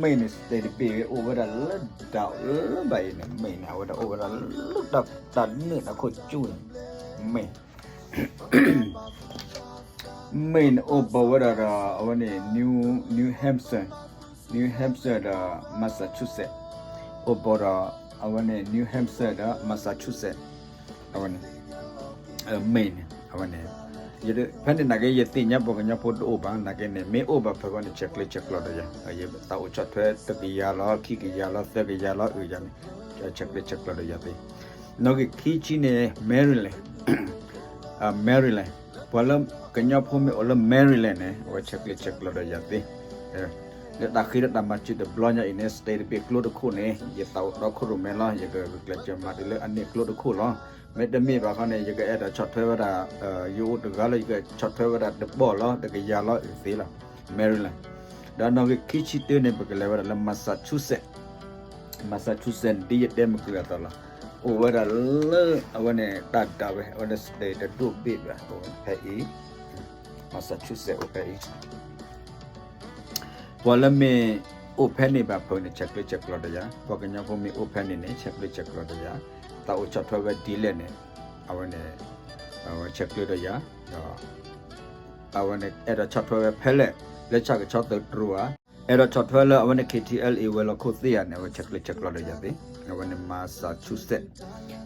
Maine န့ၣ် state တဘ့ၣ်အိၣ်ဝဲဒၣ်လၢဒၣ်လၢဘၣ်အံၤန့ၣ် Maine န့ၣ် အဝဲဒၣ်အိၣ်ဝဲဒၣ်လၢတၢ်နၢၣ်တၢ်ခိၣ်ကၠူန့ၣ် Maine, Maine န့ၣ် အိၣ်ဘၣ်ဝဲဒၣ်ဒီး အဝဲန့ၣ် New, New Hampshire, New Hampshire ဒီး Massachusetts, အိၣ်ဘၣ်ဒီး အဝဲန့ၣ် New Hampshire ဒီး Massachusetts, အဝဲန့ၣ် Maine န့ၣ် အဝဲန့ၣ် ဖဲန့ၣ်နာ်က့ ယသ့ၣ်ညါပှၤကညီဖိတအိၣ်ဘၣ် နာ်က့န့ၣ် မ့ၢ်အိၣ်ဘၣ်ဖဲဃီန့ၣ် ဆဲးကျၢဆဲးကျိးဒီးယၤ, ယသးအိၣ်ဆီၣ်ထွဲတကယၤလီၤ ခံကယၤလီၤ သၢကယၤလီၤ အုးယၤန့ၣ် ဆဲးကျၢဆဲးကျိးဒီးယၤသ့, နီၣ်ဂံၢ်ခံဆံန့ၣ် Maryland, Maryland, ပှၤလၢကညီဖိမ့ၢ်အိၣ်လၢ Maryland န့ၣ် အဝဲဆဲးကျၢဆဲးကျိးဒီးယၤသ့, လၢတၢ်ဃ့ဒီးတၢ်မၤစၢၤတဘျီညါအံၤန့ၣ် state တဘ့ၣ်ကျိတခိၣ်န့ၣ် ယသးအိၣ်ဒီခိၣ်ရိၣ်မဲလီၤ ယကဂုာ်ကျဲးစၢးမၤတုၤလၢအန့ၢ်ကျိတခိၣ်လီၤ, မ့တမ့ၢ်ဘၣ်ဃီန့ၣ် ယကအဲၣ်ဒိးဆီၣ်ထွဲဝဲဒၣ် ယအိၣ်တဂၤလီၤ ယကဆီၣ်ထွဲဝဲဒၣ်တဘီၣ်လီၤ တကယၤလီၤ အုးသ့လီၤ, Maryland, ဒီးနီၣ်ဂံၢ်ခံဆံတၢန့ၣ် ပကလဲၤဝဲဒၣ်လၢ Massachusetts, Massachusetts ဒ်ယတဲမုၢ်ကလၢၤအသိးလီၤ, အိၣ်ဝဲဒၣ်လၢ အဝဲန့ၣ်တၢ်ဒၣ်ဝဲ အဝဲန့ၣ် state တဒိၣ်ဘ့ၣ်ဘၣ် အိၣ်ဖဲအံၤ, Massachusetts အိၣ်ဖဲအံၤ ပှၤလၢမ့ၢ်အိၣ်ဖဲန့ၣ်ဘၣ်ဖဲန့ၣ် ဆဲးကျၢဆဲးကျိးဒီးယၤ, ပှၤကညီဖိမ့ၢ်အိၣ်ဖဲန့ၣ်န့ၣ် ဆဲးကျၢဆဲးကျိးဒီးယၤ, သးအိၣ်ဆီၣ်ထွဲဝဲဒ်လဲၣ်န့ၣ် အဝဲန့ၣ် ဆဲးကျၢဒီးယၤ, ဒီး အဝဲန့ၣ်အဲၣ်ဒိးဆီၣ်ထွဲဝဲဖဲလဲၣ် လၢဆၣ်ကဆီသုးတြိၤဧါ, အဲၣ်ဒိးဆီၣ်ထွဲလၢအဝဲန့ၣ် KTLA ဝဲၤလီၢ်ခိၣ်သ့ၣ်ဧါန့ၣ် အဝဲဆဲးကျၢဆဲးကျိးဒီးယၤသ့, အဝဲန့ၣ် Massachusetts,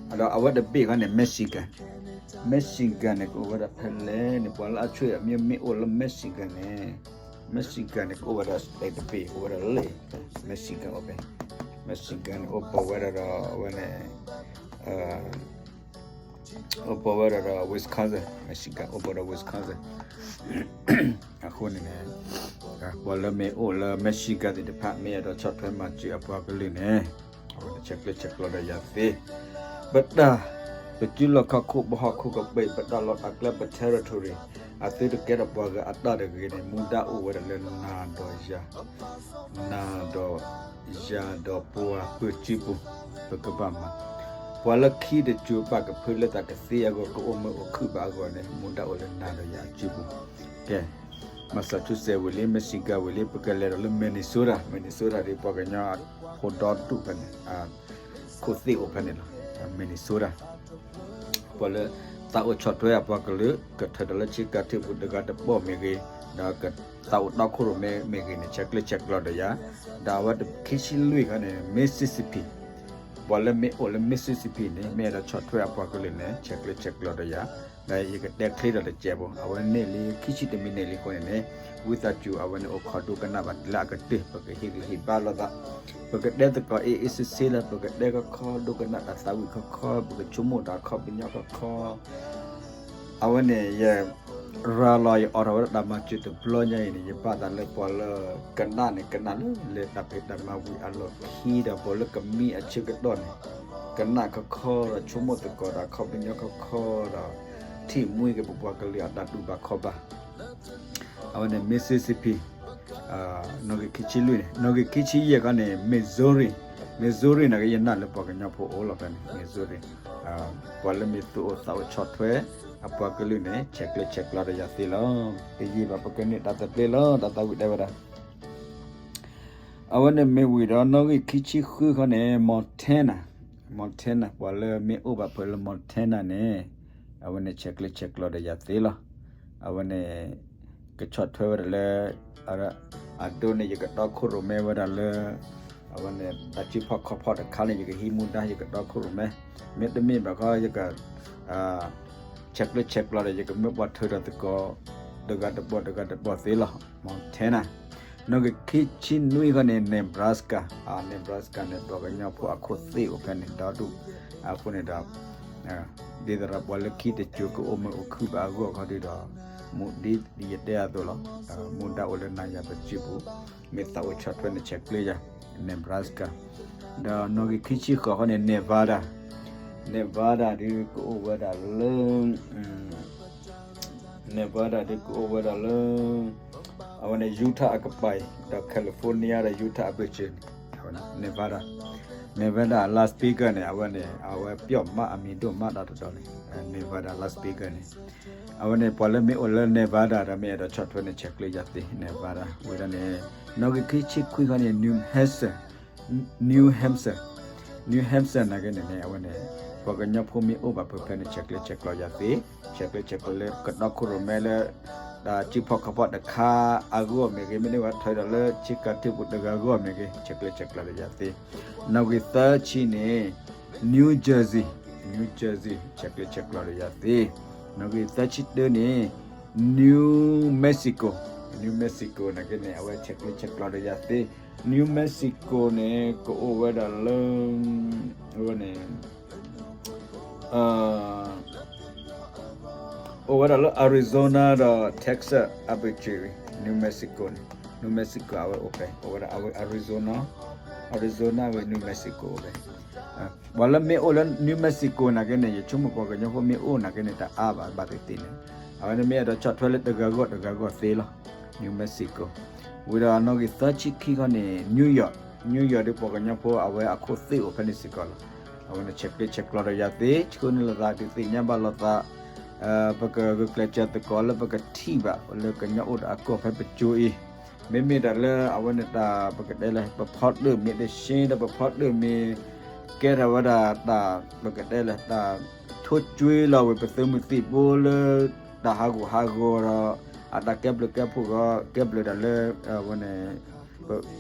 ဒီးအဝဲတဘ့ၣ်ဃီန့ၣ် Michigan, Michigan န့ၣ် ကအိၣ်ဝဲဒၣ်ဖဲလဲၣ်န့ၣ် ပှၤလၢအဆွေမျိုးမ့ၢ်အိၣ်လၢ Michigan န့ၣ် Michigan န့ၣ် ကအိၣ်ဝဲဒၣ် state တဘ့ၣ် အိၣ်ဝဲဒၣ်လၢ Michigan အိၣ်ဖဲ Michigan န့ၣ် အိၣ်ဘၣ်ဝဲဒၣ်ဒီး အဝဲန့ၣ် အိၣ်ဘၣ်ဝဲဒၣ်ဒီး Wisconsin, Michigan အိၣ်ဘၣ်ဒီး Wisconsin အဃိန့ၣ်န့ၣ် ပှၤလၢမ့ၢ်အိၣ်လၢ Michigan သ့ၣ်တဖၣ် မ့ၢ်အဲၣ်ဒိးဆီၣ်ထွဲမၤစၢၤအပှၤကလုာ်န့ၣ် အဝဲန့ၣ်ဆဲးကျၢဆဲးကျိးဒီးယၤသ့, ပတၢ် ပစုလီၢ်ခီၣ်ခိၣ် ပဟီၣ်ခိၣ်ကပ့ၤ ပတၢ်လီၢ်တၢ်ကျဲ ပ territory အသုတကဲထီၣ်ပှၤဂၤအတၢ်တဂ့ၤန့ၣ် မူဒါအိၣ်ဝဲဒၣ်လၢနၤဒီးယၤ, နၤဒီးယၤဒီးပှၤပစုပူၤ ပကဘၣ်မၤ, ပှၤလၢခံတစိၤဘၣ်ကဖုလၢသးကသ့အဂီၢ် ကအိၣ်မုာ်အိၣ်ခုၣ်ဘၣ်အဂီၢ်န့ၣ် မူဒါအိၣ်လၢနၤဒီးယၤအစုပူၤ. ကဲ, Massachusetts ဝံၤလံ, Michigan ဝံၤလံ, ပကလဲၤဒီးလၢ Minnesota, Minnesota ဒီးပှၤကညီဖိဒီဒူၣ်ဖဲန့ၣ် ခိၣ်သ့ၣ်အိၣ်ဖဲန့ၣ်လီၤ. Minnesota ပှၤလၢသးအိၣ်ဆီၣ်ထွဲအပှၤကလုာ် ကထၢဒီးလၢဆ့ကၤထံပူၤတဂၤတဘီၣ်မ့ၢ်ဂ့ၤ, ဒီးသးအိၣ်တီခိၣ်ရိၣ်မဲမ့ၢ်ဂ့ၤန့ၣ် ဆဲးကျၢဆဲးကျိးဒီးယၤ, ဒီးအဝဲခံဆံလွံၢ်ခါန့ၣ် Mississippi, ပှၤလၢမ့ၢ်အိၣ်လၢ Mississippi န့ၣ် မ့ၢ်အဲၣ်ဒိးဆီၣ်ထွဲအပှၤကလုာ်န့ၣ် ဆဲးကျၢဆဲးကျိးဒီးယၤ, ဒီးယကတဲချ့ဒီးတစဲးဖိ, အဝဲန့ၢ်လံခံဆံတမံးန့ၣ်လံအဃိန့ၣ်န့ၣ်, ဝံသးစူၤအဝဲန့ၣ်အိၣ်ခိးဒိကနၣ်ဘၣ်လၢအကတၢၢ် ပကဟ့ၣ်ဂံၢ်ဟ့ၣ်ဘါလိာ်သး, ပကတဲသကိးအ့ၣ်အ့ၣ်ဆ့ဆ့လၢ ပကတဲခီခီဒိကနၣ်တၢ်သးဝံၣ်ခီခီ ပကဆိကမိၣ်တၢ်ခီပညီခီခီ အဝဲန့ၣ် ယရၤလီၤယအိးထီၣ်ဝဲဒၣ်တၢ်မၤစၢၤတဘျီညါအံၤန့ၣ် ယဘၣ်သးလၢပှၤလၢကနၣ်န့ၣ် ကနၣ်လၢလၢတၢ်ဖံးတၢ်မၤဝံၤအလီၢ်ခံဒီး ပှၤလၢကမံအဆၢကတီၢ်န့ၣ် ကနၣ်ခီခီဒီးဆိကမိၣ်သကိးတၢ်ခီပညီခီခီဒီး ထံၣ်မှံက့ၤပပှၤကလုာ်အတၢ်တူၢ်ဘၣ်ခီၣ်ဘၣ် အဝဲန့ၣ် Mississippi, နီၣ်ဂံၢ်ခံဆံလွံၢ်န့ၣ်, နီၣ်ဂံၢ်ခံဆံယဲၢ်ခီန့ၣ် Missouri, Missouri နာ်က့ ယနာ်လၢပှၤကညီဖိအိၣ်လီၤဖဲန့ၣ် Missouri, ပှၤလၢမ့ၢ်သူၣ်အိၣ်သးအိၣ်ဆီၣ်ထွဲ အပှၤကလုာ်န့ၣ် ဆဲးကျၢဆဲးကျိးဒီးယၤသ့လီၤ. တယံာ်ဘၣ် ပကန့ၢ်တၢ်သဘျ့လီၤ. တၢ်သးဝံၣ်တဲဝဲဒၣ် အဝဲန့ၣ်မ့ၢ်ဝံၤဒီး နီၣ်ဂံၢ်ခံဆံဃုခီန့ၣ် Montana, Montana ပှၤလၢမ့ၢ်အိၣ်ဘၣ်ဖဲလၢ Montana န့ၣ် အဝဲန့ၣ်ဆဲးကျၢဆဲးကျိးဒီးယၤသ့လီၤ. အဝဲန့ၣ် ကဆီၣ်ထွဲဝဲဒၣ်လၢ အဒိန့ၣ် ယကတီခိၣ်ရိၣ်မဲဝဲဒၣ်လၢ အဝဲန့ၣ် တၢ်စုဖီၣ်ခီၣ်ဖီၣ်တခါန့ၣ် ယကဟံးမူဒါ ယကတီခိၣ်ရိၣ်မဲ, မ့တမ့ၢ်ဘၣ်ခီ ယက ဆဲးကျၢဆဲးကျိးဒီး ယကမၢပှၤထၢဒီးသကိး တဂၤတဘီၣ်တဂၤတဘီၣ်သ့လီၤ. Montana, နီၣ်ဂံၢ်ခံဆံနွံခီန့ၣ် Nebraska, Nebraska န့ၣ် ပှၤကညီဖိအခိၣ်သ့ၣ်အိၣ်ဖဲန့ၣ် ဒီဒူၣ်အဃိန့ၣ်ဒီး ဒ်သိးဒီးပှၤလၢခံတစိၤကအိၣ်မုာ်အိၣ်ခုၣ်ဘၣ်အဂီၢ်ခီဒုဒီး မူဒ်ယတဲအသိးလီၤ. မူဒါအိၣ်လၢနၤယၤပစုပူၤ, မ့ၢ်သးအိၣ်ဆီၣ်ထွဲန့ၣ် ဆဲးကျၢယၤ Nebraska, ဒီးနီၣ်ဂံၢ်ခံဆံဃိးခီန့ၣ် Nevada, Nevada ဒုကအိၣ်ဝဲဒၣ်လၢ Nevada ဒုကအိၣ်ဝဲဒၣ်လၢ အဝဲန့ၣ် Utah အကပၤအံၤ ဒီး California ဒီး Utah အဘၢၣ်စၢၤန့ၣ် Nevada, Nevada Las Vegas န့ၣ် အဝဲန့ၣ် အဝဲပျီၣ်မးအမံၤဒိၣ်မးတၢ်တတီၤန့ၣ် Nevada Las Vegas န့ၣ် အဝဲန့ၣ် ပှၤလၢမ့ၢ်အိၣ်လၢ Nevada ဒီးမ့ၢ်အဲၣ်ဒိးဆီၣ်ထွဲန့ၣ် ဆဲးကျၢယၤသ့ Nevada ဝံၤဒီးန့ၣ် နီၣ်ဂံၢ်ခံဆံခွံခီန့ၣ် New Hampshire, New Hampshire, New Hampshire နာ်က့န့ၣ်န့ၣ် အဝဲန့ၣ် ပှၤကညီဖိမ့ၢ်အိၣ်ဘၣ်ဖဲဖဲန့ၣ် ဆဲးကျၢဆဲးကျိးယၤသ့, ဆဲးကျၢဆဲးကျိးလၢကတီခိၣ်ရိၣ်မဲလၢ တၢ်စုဖီၣ်ခီၣ်ဖီၣ်တခါအဂီၢ်မ့ၢ်ဂ့ၤ, မ့တမ့ၢ်ဘၣ်ထၢဒီးလၢဆ့ကၤထံပူၤတဂၤအဂီၢ်မ့ၢ်ဂ့ၤ, ဆဲးကျၢဆဲးကျိးဒီးယၤသ့. နီၣ်ဂံၢ်သၢဆံန့ၣ် New Jersey, New Jersey ဆဲးကျၢဆဲးကျိးဒီးယၤသ့. နီၣ်ဂံၢ်သၢဆံတၢန့ၣ် New Mexico, New Mexico နာ်က့န့ၣ် အဝဲဆဲးကျၢဆဲးကျိးဒီးယၤသ့. New Mexico န့ၣ် ကအိၣ်ဝဲဒၣ်လၢ အဝဲန့ၣ် အိၣ်ဝဲဒၣ်လၢ Arizona ဒီး Texas အဘၢၣ်စၢၤ New Mexico န့ၣ်, New Mexico အဝဲအိၣ်ဖဲ အိၣ်ဝဲဒၣ် Arizona, Arizona ဝဲ New Mexico အိၣ်ဖဲ ပှၤလၢမ့ၢ်အိၣ်လၢ New Mexico နာ်က့န့ၣ် ယဆိကမိၣ်ပှၤကညီဖိမ့ၢ်အိၣ်နာ်က့န့ၣ် တအါဘၣ် ဘၣ်သ့ၣ်သ့ၣ်န့ၣ်, အဝဲန့ၣ်မ့ၢ်အဲၣ်ဒိးဆီၣ်ထွဲလၢတဂၤဂီၢ်တဂၤဂီၢ်သ့လီၤ. New Mexico ဝံၤဒီးနီၣ်ဂံၢ်သၢဆံခံခီန့ၣ် New York, New York ဒီးပှၤကညီဖိအဝဲအခိၣ်သ့ၣ်အိၣ်ဖဲန့ၣ်စ့ၢ်ကီးလီၤ. အဝဲန့ၣ်ဆဲးကျၢဆဲးကျိးဒီးယၤသ့, ဆှၢန့ၢ်လိာ်သးဒုးသ့ၣ်ညါဘၣ်လိာ်သး, ပကဂုာ်ကျဲးစၢးသကိးလၢပကထံၣ်ဘၣ်လၢကညီအိၣ်ဒီးအကီၢ်ဖဲပစိၤအံၤ, မ့မ့ၢ်ဒၣ်လၢအဝဲန့ၣ်တၢ် ပကတဲလဲၣ် ပဖီတၢၣ်မ့ၢ်တဆှဲဒီး ပဖီတၢၣ်မ့ၢ်ကဲထီၣ်ဝဲဒၣ်တၢ် ပကတဲလဲၣ် တၢ်ထိၣ်ကွံလီၤဝဲပသုးမုၢ်သံၣ်ဘိလၢ တၢ်ဟးဂူာ်ဟးဂီၤဒီး အတၢ်ကဲဘျုးကဲဖှိၣ်ဂီၤ ကဲဘျုးဒၣ်လၢ အဝဲန့ၣ်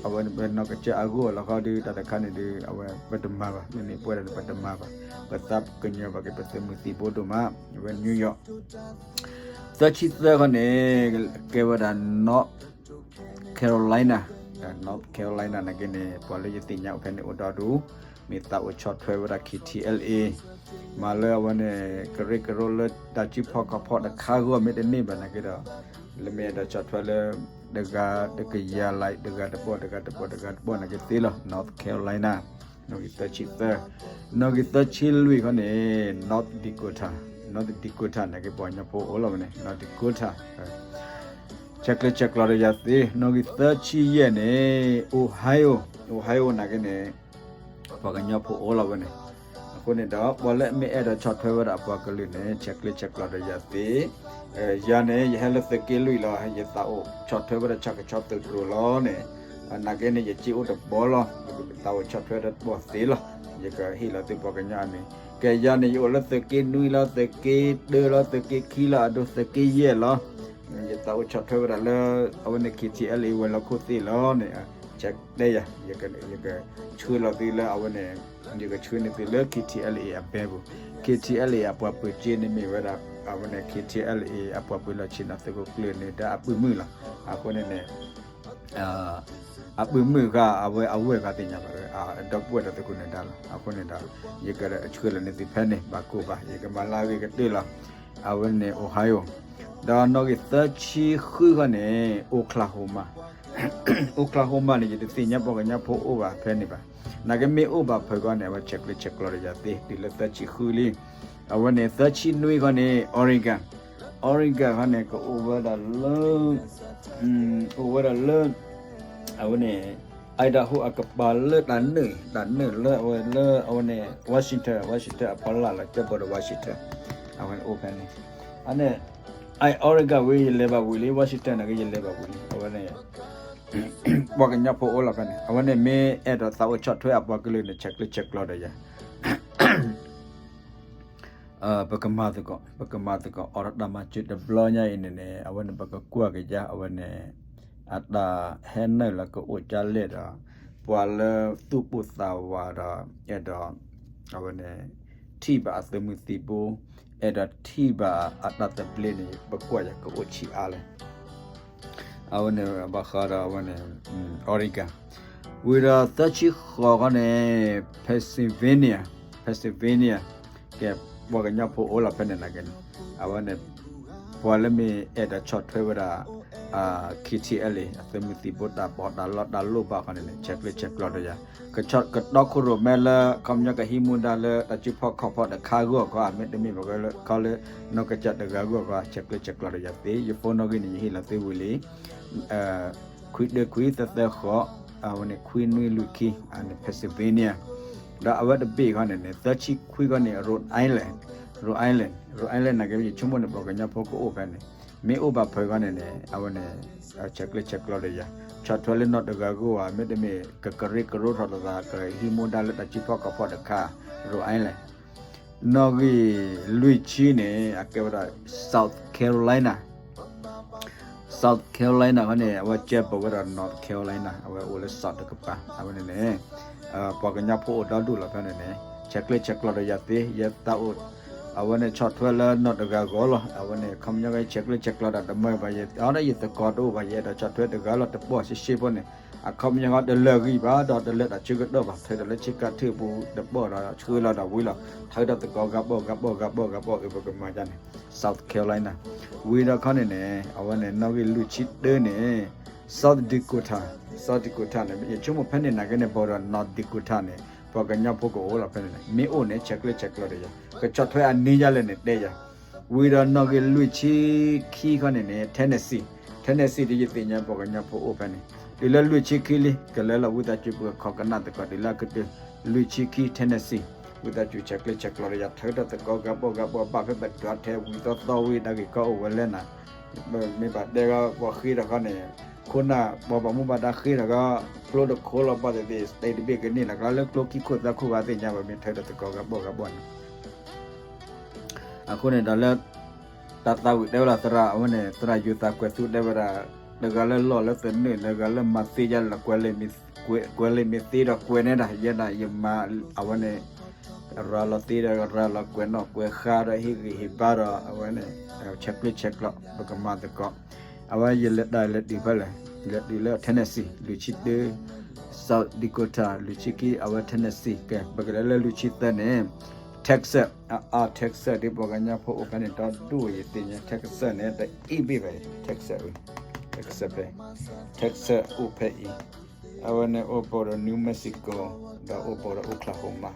အဝဲန့ၣ်ပနီၢ်ကစၢ်အဂီၢ်လီၤ. ဃီဒီးတၢ်တခါန့ၣ်ဒီး အဝဲပတမၤဘၣ်, မ့မ့ၢ်ပဝဲဒၣ်န့ၣ် ပတမၤဘၣ်, ပသးကညီၤဘၣ်က့ၤပသုးမုၢ်သံၣ်ဘိဒိၣ်မး, အဝဲ New York သၢဆံသၢခီန့ၣ် ကဲဝဲဒၣ် North Carolina, North Carolina နာ်က့န့ၣ် ပှၤလၢယသ့ၣ်ညါအိၣ်ဖဲန့ၣ်အိၣ်ဒီဒူၣ်, မ့ၢ်သးအိၣ်ဆီၣ်ထွဲဝဲဒၣ် K T L A, မၤလၢအဝဲန့ၣ် ကရၢကရိလၢတၢ်စုဖီၣ်ခီၣ်ဖီၣ်တခါဂီၢ်မ့ၢ်တန့ၢ်ဘၣ်နာ်က့ဒီး လၢမ့ၢ်အဲၣ်ဒိးဆီၣ်ထွဲလၢ တဂၤတကယၤလၢ တဂၤတဘီၣ် တဂၤတဘီၣ် တဂၤတဘီၣ်နာ်က့သ့လီၤ. North Carolina, နီၣ်ဂံၢ်သၢဆံသၢ, နီၣ်ဂံၢ်သၢဆံလွံၢ်ခီန့ၣ် North Dakota, North Dakota န့ၣ်က့ ပှၤကညီဖိအိၣ်လီၤဝဲန့ၣ် North Dakota, ဆဲးကျၢဆဲးကျိးဒီးယၤသ့, နီၣ်ဂံၢ်သၢဆံယဲၢ်န့ၣ် Ohio, Ohio နာ်က့န့ၣ် ပှၤကညီဖိအိၣ်လီၤဝဲန့ၣ်, အဃိန့ၣ်ဒီး ပှၤလၢအမ့ၢ်အဲၣ်ဒိးဆီၣ်ထွဲဝဲဒၣ်အပှၤကလုာ်န့ၣ် ဆဲးကျၢဆဲးကျိးဒီးယၤသ့, ယၤန့ၣ် ယဟဲလၢသုးက့လွံၢ်လီၤ, ယသးအိၣ်ဆီၣ်ထွဲဝဲဒၣ်ဆၣ်ကဆီသုးတြိၤလီၤန့ၣ်, နာ်က့န့ၣ် ယစ့အိၣ်တဘီလီၤ, ယသးအိၣ်ဆီၣ်ထွဲတဘီသ့လီၤ, ယကဟ့ၣ်လီၤသုပှၤကညီအမံၤ, ကဲယၤန့ၣ် ယအိၣ်လၢသုးက့နွံလီၤ, သုးက့တၢလီၤ, သုးက့ခံလီၤ, အဒိသုးက့ယဲၢ်လီၤ ယသးအိၣ်ဆီၣ်ထွဲဝဲဒၣ်လၢ အဝဲန့ၣ် K T L A ဝဲၤလီၢ်ခိၣ်သ့ၣ်လီၤန့ၣ်, တဲယၤ, ယကဆှၢလီၤသုလၢအဝဲန့ၣ်, ယကဆှၢန့ၢ်သုလၢ K T L A အဘဲပူၤ, K T L A အပှၤပၢၤက့န့ၣ်မ့ၢ်ဝဲဒၣ် အဝဲန့ၣ် K T L A အပှၤပၢၤလီၢ်ဆ့ၣ်နီၤသုးခိၣ်ကျၢၢ်န့ၣ် ဒီးအပုၢ်မုၣ်လီၤ, အဃိန့ၣ်န့ၣ် အပုၢ်မုၣ်ဃါ အဝဲအဝဲၢ်ဃါသ့ၣ်ညါဘၣ်, ဒီပုၢ်ဝဲၢ်ဒီးသုးခိၣ်နၢၤဒါလီၤ, အဃိန့ၣ်ဒီး ယကဆှၢလီၤန့ၢ်သုဖဲန့ၣ် ဘၣ်ကိၢ်ဘၣ်, ယကမၤလၢအဂ့ၤကတၢၢ်လီၤ, အဝဲန့ၣ် Ohio, ဒီးနီၣ်ဂံၢ်သၢဆံဃုခီန့ၣ် Oklahoma, Oklahoma န့ၣ် ယတသ့ၣ်ညါပှၤကညီဖိအိၣ်ဘၣ်ဖဲန့ၣ်ဘၣ်, နာ်က့မ့ၢ်အိၣ်ဘၣ်ဖုးခီန့ၣ် အဝဲဆဲးကျၢဆဲးကျိးဒီးယၤသ့ တုၤလၢသၢဆံဃုလံ, အဝဲန့ၣ်သၢဆံနွံခီန့ၣ် Oregon, Oregon ခီန့ၣ် ကအိၣ်ဝဲဒၣ်လၢ အိၣ်ဝဲဒၣ်လၢ အဝဲန့ၣ် Idaho အကပၤလၢတၢ်နုာ် တၢ်နုာ်လၢအဝဲလၢအဝဲန့ၣ် Washington, Washington အဖီလာ်လီၤ ကၠၢ်ပီဒီး Washington အဝဲန့ၣ်အိၣ်ဖဲန့ၣ်, အန့ၣ် Oregon ဝံၤ ယလဲၤဘၣ်ဝံၤလံ Washington နာ်က့ယလဲၤဘၣ်ဝံၤလံ အဝဲန့ၣ် ပှၤကညီဖိအိၣ်လီၤဖဲန့ၣ် အဝဲန့ၣ်မ့ၢ်အဲၣ်ဒိးသးအိၣ်ဆီၣ်ထွဲအပှၤကလုာ်န့ၣ် ဆဲးကျၢဆဲးကျိးဒီးယၤ ပကမၤသကိး ပကမၤသကိး အီၤတၢ်မၤစၢၤတဘျီညါအံၤန့ၣ်န့ၣ် အဝဲန့ၣ် ပကကွၢ်ကယၤ အဝဲန့ၣ် အတၢ်ဟဲနုာ်လၢကအိၣ်ကၢ်လဲၣ်ဒီး ပှၤလၢသူၣ်ပိၢ်သးဝးဒီး အဲၣ်ဒိး အဝဲန့ၣ် ထံၣ်ဘၣ်အသုးမုၢ်သံၣ်ဘိ အဲၣ်ဒိးထံၣ်ဘၣ်အတၢ်သဘျ့န့ၣ် ပကွၢ်ယၤကအိၣ်ဆံးအါလဲၣ် အဝဲန့ၣ် ဘၣ်ဃးဒီးအဝဲန့ၣ် Oregon ဝံၤဒီးသၢဆံဃိးခီန့ၣ် Pennsylvania, Pennsylvania ကဲ ပှၤကညီဖိအိၣ်လီၤဖဲန့ၣ်နာ်က့န့ၣ် အဝဲန့ၣ် ပှၤလၢမ့ၢ်အဲၣ်ဒိးဆီၣ်ထွဲဝဲဒၣ် K T L A အသုးမုၢ်သံၣ်ဘိတၢ်ပီးတၢ်လီတၢ်လိၣ်ဘၣ်ဃီန့ၣ်န့ၣ် ဆဲးကျၢဆဲးကျိးဒီးယၤ ကတီခိၣ်ရိၣ်မဲလၢ ခီပညီကဟံးမူဒါလၢတၢ်စုဖီၣ်ခီၣ်ဖီၣ်တခါဂီၢ်ခီ မ့တမ့ၢ်ဘၣ်ခီလၢ နီၢ်ကစၢ်တဂၤဂီၢ်ခီ ဆဲးကျၢဆဲးကျိးဒီးယၤသ့ ယphoneနီၣ်ဂံၢ်န့ၣ် ယဟ့ၣ်လီၤသုဝံၤလံ ခွံတၢခွံသၢသၢဃိး အဝဲန့ၣ် ခွံနွံလွံၢ်ခံ အန့ၣ် Pennsylvania ဒီးအဝဲတဘ့ၣ်ခီန့ၣ်န့ၣ် သၢဆံခွံခီန့ၣ် Rhode Island, Rhode Island, Rhode Island နာ်က့ ယဆိကမိၣ်န့ၣ် ပှၤကညီဖိကအိၣ်ဖဲန့ၣ် မ့ၢ်အိၣ်ဘၣ်ဖုးခီန့ၣ်န့ၣ် အဝဲန့ၣ် ဆဲးကျၢဆဲးကျိးဒီးယၤ ဆီၣ်ထွဲလၢနီၢ်တဂၤဂီၢ်ဧါ မ့တမ့ၢ် ကကရၢကရိထီၣ်တသး ကဟံးမူဒါလၢတၢ်စုဖီၣ်ခီၣ်ဖီၣ်တခါ Rhode Island နီၣ်ဂံၢ်လွံၢ်ဆံန့ၣ် အကဲဝဲဒၣ် South Carolina, South Carolina ခီန့ၣ် အဝဲကဲပဝဲဒၣ် North Carolina အဝဲအိၣ်လၢ South တကပၤ အဝဲန့ၣ်န့ၣ် ပှၤကညီဖိအိၣ်ဒီဒူၣ်လီၤဖဲန့ၣ်န့ၣ် ဆဲးကျၢဆဲးကျိးဒီးယၤသ့ ယသးအိၣ် အဝဲန့ၣ်ဆီၣ်ထွဲလၢနီၢ်တဂၤဂီၢ်လီၤ အဝဲန့ၣ် ခီပညီကဆဲးကျၢဆဲးကျိးတၢ်တမၢဘၣ် ယအီဒီးယသကိးတအိၣ်ဘၣ် ယအဲၣ်ဒိးဆီၣ်ထွဲတဂၤလီၤတပီၢ်ရှဲရှဲဖိန့ၣ် အခီပညီဃီတလၢာ်ဂံၢ်ဘၣ် ဒီးတလၢာ်တၢ်ဆၢကတီၢ်ဘၣ် ထုးဒီးလၢဆ့ကၤထၢၣ်ပူၤတပီၢ်ဒီးဆှၢလီၤဒီးဝံၤလီၤ ထုးဒီးသကိးဂၤပီၢ်ဂၤပီၢ်ဂၤပီၢ်ဂၤပီၢ်အၢ ပကမၤဒ်န့ၣ် South Carolina ဝံၤဒီးခီန့ၣ်န့ၣ် အဝဲန့ၣ် နီၣ်ဂံၢ်လွံၢ်ဆံတၢန့ၣ် South Dakota, South Dakota န့ၣ် ယဆိကမိၣ်ဖဲန့ၣ်နာ်က့န့ၣ် ပဝဲဒၣ် North Dakota န့ၣ် ပှၤကညီဖိကအိၣ်လီၤဖဲန့ၣ်န့ၣ် မ့ၢ်အိၣ်န့ၣ် ဆဲးကျၢဆဲးကျိးဒီးယၤ ကဆီၣ်ထွဲအန့ၢ်ယၤလဲၣ်န့ၣ်တဲယၤ ဝံၤဒီးနီၣ်ဂံၢ်လွံၢ်ဆံခံခီန့ၣ်န့ၣ် Tennessee, Tennessee ဒ်ယသ့ၣ်ညါပှၤကညီဖိအိၣ်ဖဲန့ၣ် တုၤလၢလွံၢ်ဆံခံလံ ကလဲၤလီၤဝံသးစူၤပှၤခီကနၣ်သကိး တုၤလၢအကတၢၢ် လွံၢ်ဆံခံ Tennessee ဝံသးစူၤဆဲးကျၢဆဲးကျိးဒီးယၤ ထုးဒီးသကိးဂၤပီၢ်ဂၤပီၢ် ဘၣ်ဖဲပဒွးထဲဝံၤသီသီဝံၤ တၢ်ဂ့ၢ်ကီအိၣ်ဝဲလဲၣ်နၤ မ့ၢ်ဘၣ်တဲဂီၤပှၤဃ့ဒီးခီန့ၣ် ခိၣ်နၢ်ပှၤဘၣ်မူဘၣ်ဒါဃ့ဒီးဂီၤ ကျိတခိၣ်လီၤ ဘၣ်သ့ၣ်သ့ၣ် state တဘ့ၣ်ကန့ၢ်လီၤ ကျါလၢကျိခံခိၣ်သၢခိၣ်ဂၤသ့ၣ်ညါဘၣ် မ့ၢ်ထုးဒီးသကိးဂၤပီၢ်ဂၤပီၢ်န့ၣ် အဃိန့ၣ်ဒီးလၢ တၢ်သးဝံၣ်တဲဝဲဒၣ်သရၣ် အဝဲန့ၣ် သရၣ်ယိၤသးကွဲးသူတဲဝဲဒၣ် တဂၤလၢလီၢ်လၢသနၢၣ် တဂၤလၢမၤသ့ယါလၢ ကွဲးလံာ်မ့ၢ်သ့ဒီးကွဲးန့ၢ်ဒၣ် ယဲဒၣ်ယမၤ အဝဲန့ၣ် ရၤလီၤသ့ဒီးရၤလီၤ ကွဲးနီၣ်ကွဲးဃါဒီး ဟ့ၣ်ဂံၢ်ဟ့ၣ်ဘါဒီး အဝဲန့ၣ် ဆဲးကျၢဆဲးကျိး ပကမၤသကိး အဝဲယလဲၤတၢ်လဲၤတုၤဖဲလဲၣ် လဲၤတုၤလၢ Tennessee လွံၢ်ဆံတၢ South Dakota လွံၢ်ဆံခံ အဝဲ Tennessee ကဲ ပကလဲၤလၢလွံၢ်ဆံသၢန့ၣ် Texas အအါ Texas ဒ်ပှၤကညီဖိအိၣ်ဖဲန့ၣ် ဒီဒူၣ်ယသ့ၣ်ညါ Texas န့ၣ် တအံၣ်ဘ့ၣ်ဘၣ် Texas ဝဲ Texas ဖဲ Texas အိၣ်ဖဲအံၤ အဝဲန့ၣ်အိၣ်ဘူးဒီး New Mexico, ဒီးအိၣ်ဘူးဒီး Oklahoma,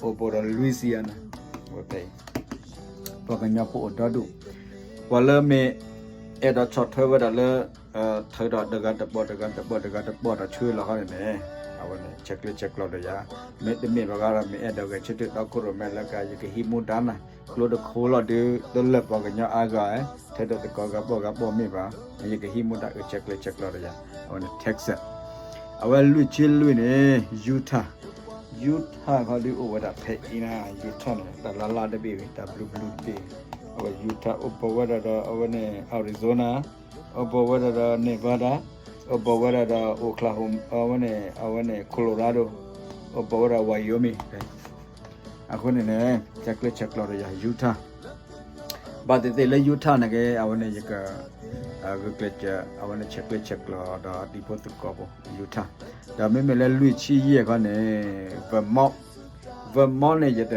အိၣ်ဘူးဒီး Louisiana, ဝဲဖဲအံၤ ပှၤကညီဖိအိၣ်ဒီဒူၣ်, ပှၤလၢမ့ၢ်အဲၣ်ဒိးဆီၣ်ထွဲဝဲဒၣ်လၢ ထုးဒီးတဂၤတပီၢ် တဂၤတပီၢ် တဂၤတပီၢ်ဒီးဆှၢလီၤဃီန့ၣ်န့ၣ်, အဝဲန့ၣ် ဆဲးကျၢဆဲးကျိးဒီးယၤ, မ့တမ့ၢ်ဘၣ်ဃးဒီး မ့ၢ်အဲၣ်ဒိးဂဲၤဆၢထၢၣ်တီခိၣ်ရိၣ်မဲလၢက ယကဟံးမူဒါနၤ, ကျိတခိၣ်လီၤဒုး တလၢာ်ပှၤကညီအါဂၤ, ထဲဒီးသကိးဂၤပီၢ်ဂၤပီၢ်မ့ၢ်ဘၣ်, ယကဟံးမူဒါအုးဆဲးကျၢဆဲးကျိးဒီးယၤ, အဝဲန့ၣ် Texas, အဝဲလွံၢ်ဆံလွံၢ်န့ၣ် Utah, Utah ခီဒုးအိၣ်ဝဲဒၣ်ဖဲအံၤနၤ, Utah န့ၣ် တၢ်လါလါတဘ့ၣ်ဝံၤ တၢ်ဘျုးဘျုးတဘ့ၣ်, အဝဲ Utah အိၣ်ဘူးဝဲဒၣ်ဒီး အဝဲန့ၣ် Arizona, အိၣ်ဘူးဝဲဒၣ်ဒီး Nevada, အိၣ်ဘူးဝဲဒၣ်ဒီး Oklahoma, အဝဲန့ၣ် အဝဲန့ၣ် Colorado, အိၣ်ဘူးဝဲဒၣ် Wyoming, အဃိန့ၣ်န့ၣ် ဆဲးကျၢဆဲးကျိးဒီးယၤ Utah, ဘၣ်သ့ၣ်သ့ၣ်လၢ Utah န့ၣ်က့ အဝဲန့ၣ်ယက ဂုာ်ကျဲးစၢး အဝဲန့ၣ်ဆဲးကျၢဆဲးကျိးဒီးတံၤဖိသကိးဖိ Utah, ဒီးမ့မ့ၢ်လၢလွံၢ်ဆံယဲၢ်ခီန့ၣ် Vermont, Vermont န့ၣ် ယတ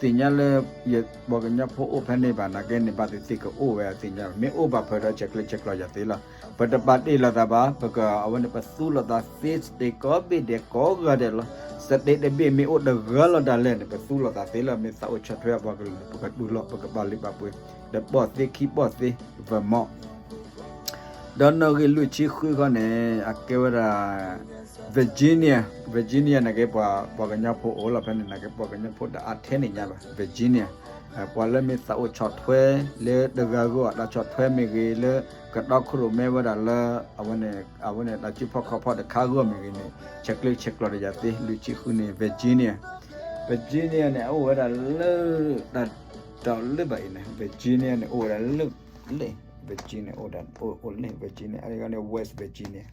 သ့ၣ်ညါလၢ ယပှၤကညီဖိအိၣ်ဖဲန့ၣ်ဘၣ် နာ်က့န့ၣ် ဘၣ်သ့ၣ်သ့ၣ်ကအိၣ်ဝဲသ့ၣ်ညါ, မ့ၢ်အိၣ်ဘၣ်ဖဲဒီးဆဲးကျၢဆဲးကျိးယၤသ့လီၤ. ပတပာ်တ့ၢ်လိာ်သးဘၣ်, ပက အဝဲန့ၣ် ပသူလိာ်သးသ့ state ကိးဘ့ၣ်ဒဲးကိးဂၤဒဲးလီၤ. state တဘ့ၣ်မ့ၢ်အိၣ်တဂၤလီၤဒၣ်လဲာ်န့ၣ် ပသူလိာ်သးသ့လီၤ. မ့ၢ်သးအိၣ်ဆီၣ်ထွဲအပှၤကလုာ်န့ၣ် ပကတူၢ်လိာ် ပကပာ်လုၢ်ပာ်ပှ့ၤ, တပီၢ်သ့ခံပီၢ်သ့ Vermont ဒီးနီၣ်ဂံၢ်လွံၢ်ဆံဃုခီန့ၣ် အကဲဝဲဒၣ် Virginia, Virginia နာ်က့ ပှၤ ပှၤကညီဖိအိၣ်လီၤဖဲန့ၣ် နာ်က့ ပှၤကညီဖိတအါထဲန့ၣ်ညါဘၣ် Virginia, ပှၤလၢမ့ၢ်သးအိၣ်ဆီၣ်ထွဲ လၢတဂၤဂီၢ်အတၢ်ဆီၣ်ထွဲမ့ၢ်ဂ့ၤ လၢကတီခိၣ်ရိၣ်မဲဝဲဒၣ်လၢ အဝဲန့ၣ် အဝဲန့ၣ် တၢ်စုဖီၣ်ခီၣ်ဖီၣ်တခါဂီၢ်မ့ၢ်ဂ့ၤန့ၣ် ဆဲးကျၢဆဲးကျိးဒီးယၤသ့ လွံၢ်ဆံဃုန့ၣ် Virginia, Virginia န့ၣ် အအိၣ်ဝဲဒၣ်လၢ တၢ်ဒိးလၢဘၣ်အံၤန့ၣ် Virginia န့ၣ် အိၣ်ဝဲဒၣ်လၢ လၢ Virginia အိၣ်ဒၣ် အိၣ် အိၣ်လၢ Virginia အဂၤန့ၣ် West Virginia,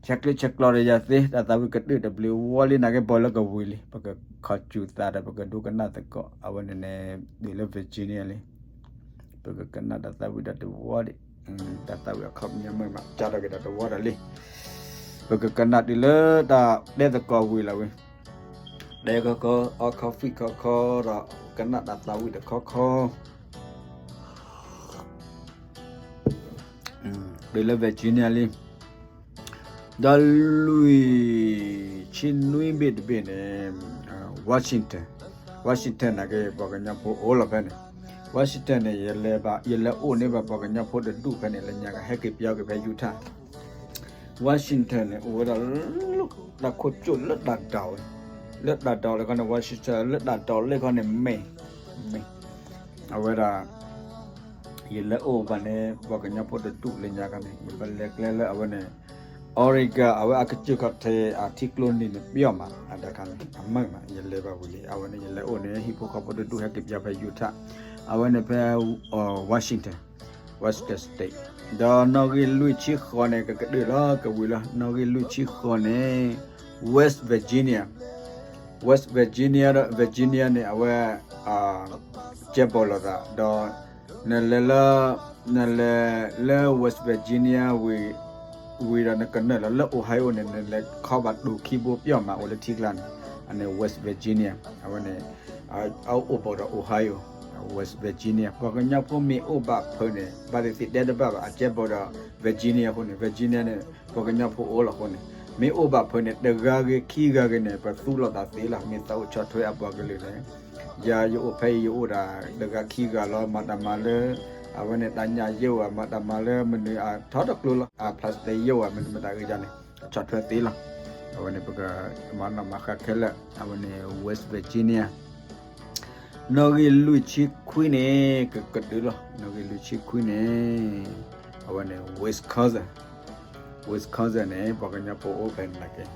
ဆဲးကျၢဆဲးကျိးဒီးယၤသ့ တၢ်သးဝံၣ်ကတၢၢ်တဘျုးဝီလံ နာ်က့ ဘၣ်လၢကဝံၤလံ ပကခီၣ်စူၤသးဒီး ပကဒိကနၣ်သကိး အဝဲန့ၣ်န့ၣ် ဒ်လၢ Virginia လံ ပကကနၣ်တၢ်သးဝံၣ်ဒီးတဝီဒံး, တၢ်သးဝံၣ်အခီပညီမ့ၢ်မး ကၢ်ထီၣ်က့ၤဒီးတဝီဒီးလံ, ပကကနၣ်တုၤလၢတၢ်တဲသကိးဝံၤလီၤဝံၤ, တဲခီခီ အီ coffee ခီခီဒီး ကနၣ်တၢ်သးဝံၣ်တခီခီ တုၤလၢ Virginia လံ, ဒီးလွံၢ်ဆံနွံဘ့ၣ်တဘ့ၣ်န့ၣ် Washington, Washington နာ်က့ ပှၤကညီဖိအိၣ်လီၤဖဲန့ၣ်, Washington န့ၣ် ယလဲၤဘၣ် ယလဲၤအိၣ်န့ၢ်ဘၣ်ပှၤကညီဖိတဒူၣ်ဖဲန့ၣ် လၢညါကဟဲက့ၤပၠီက့ၤဖဲ Utah, Washington န့ၣ် အိၣ်ဝဲဒၣ်လၢတၢ်ခိၣ်ကၠိၣ်လၢတၢ်ဒိးဝဲ, လၢတၢ်ဒိးလၢခီန့ၣ် Washington လၢတၢ်ဒိးလၢခီန့ၣ် မ့ၢ် မ့ၢ် အဝဲဒၣ် ယလဲၤအိၣ်ဘၣ်န့ၣ် ပှၤကညီဖိတဒူၣ်လၢညါခီန့ၣ် ယပလဲၤကျဲလၢအဝဲန့ၣ် Oregon အဝဲအကစၢၢ်ခီၣ်ထံးအထံကျိနံၤန့ၣ် ပျီမး အတခါန့ၣ် အမုာ်မး ယလဲၤဘၣ်ဝံၤလံ အဝဲန့ၣ် ယလဲၤအိၣ်န့ၣ် ဟံၣ်ဖိဃီဖိတဒူၣ်ဟဲက့ၤပၠီဖဲ Utah, အဝဲန့ၣ်ဖဲ Washington, Washington State, ဒီးနီၣ်ဂံၢ်လွံၢ်ဆံဃိးန့ၣ် ကကတၢၢ်လီၤ ကဝံၤလီၤ နီၣ်ဂံၢ်လွံၢ်ဆံဃိးန့ၣ် West Virginia, West Virginia ဒီး Virginia န့ၣ် အဝဲ ကဲဘိးလိာ်သး ဒီး နလဲၤလၢ နလဲၤလၢ West Virginia ဝံၤ ဝံၤဒီး နကနၢၤလီၤလၢ Ohio န့ၣ် နလဲၤခီဘၣ်တူၢ်ခံဘိပျီမး အိၣ်လၢထံကျါန့ၣ် အန့ၣ် West Virginia အဝဲန့ၣ် အအိၣ်ဘူးဒီး Ohio, West Virginia ပှၤကညီဖိမ့ၢ်အိၣ်ဘၣ်ဖုးန့ၣ် ဘၣ်သ့ၣ်သ့ၣ်တဲတဘၣ်ဘၣ် အကဲဘိးဒီး Virginia အဃိန့ၣ် Virginia န့ၣ် ပှၤကညီဖိအိၣ်လီၤအဃိန့ၣ် မ့ၢ်အိၣ်ဘၣ်ဖုးန့ၣ် တဂၤဂ့ၤခံဂၤဂ့ၤန့ၣ် ပသူလိာ်သးသ့လီၤ မ့ၢ်သးအိၣ်ဆီၣ်ထွဲအပှၤကလုာ်န့ၣ် ယၤယအိၣ်ဖဲအံၤ ယအိၣ်ဒၣ်တဂၤခံဂၤလီၤ မၤတၢ်မၤလၢ အဝဲန့ၣ်တၢ်ညၣ်ယဲၢ်ဝဲ မၤတၢ်မၤလၢမနုၤအထီတကျိၤလီၤ အ plastic ယဲၢ်ဝဲ မနုၤမတၤဂ့ၤယၤန့ၣ် ဆီၣ်ထွဲသ့လီၤ အဝဲန့ၣ် ပကမၤနီၣ်မၤဃါခဲလၢာ် အဝဲန့ၣ် West Virginia နီၣ်ဂံၢ်လွံၢ်ဆံခွံန့ၣ် ကကတၢၢ်လီၤ နီၣ်ဂံၢ်လွံၢ်ဆံခွံန့ၣ် အဝဲန့ၣ် Wisconsin, Wisconsin န့ၣ် ပှၤကညီဖိအိၣ်ဖဲန့ၣ်နာ်က့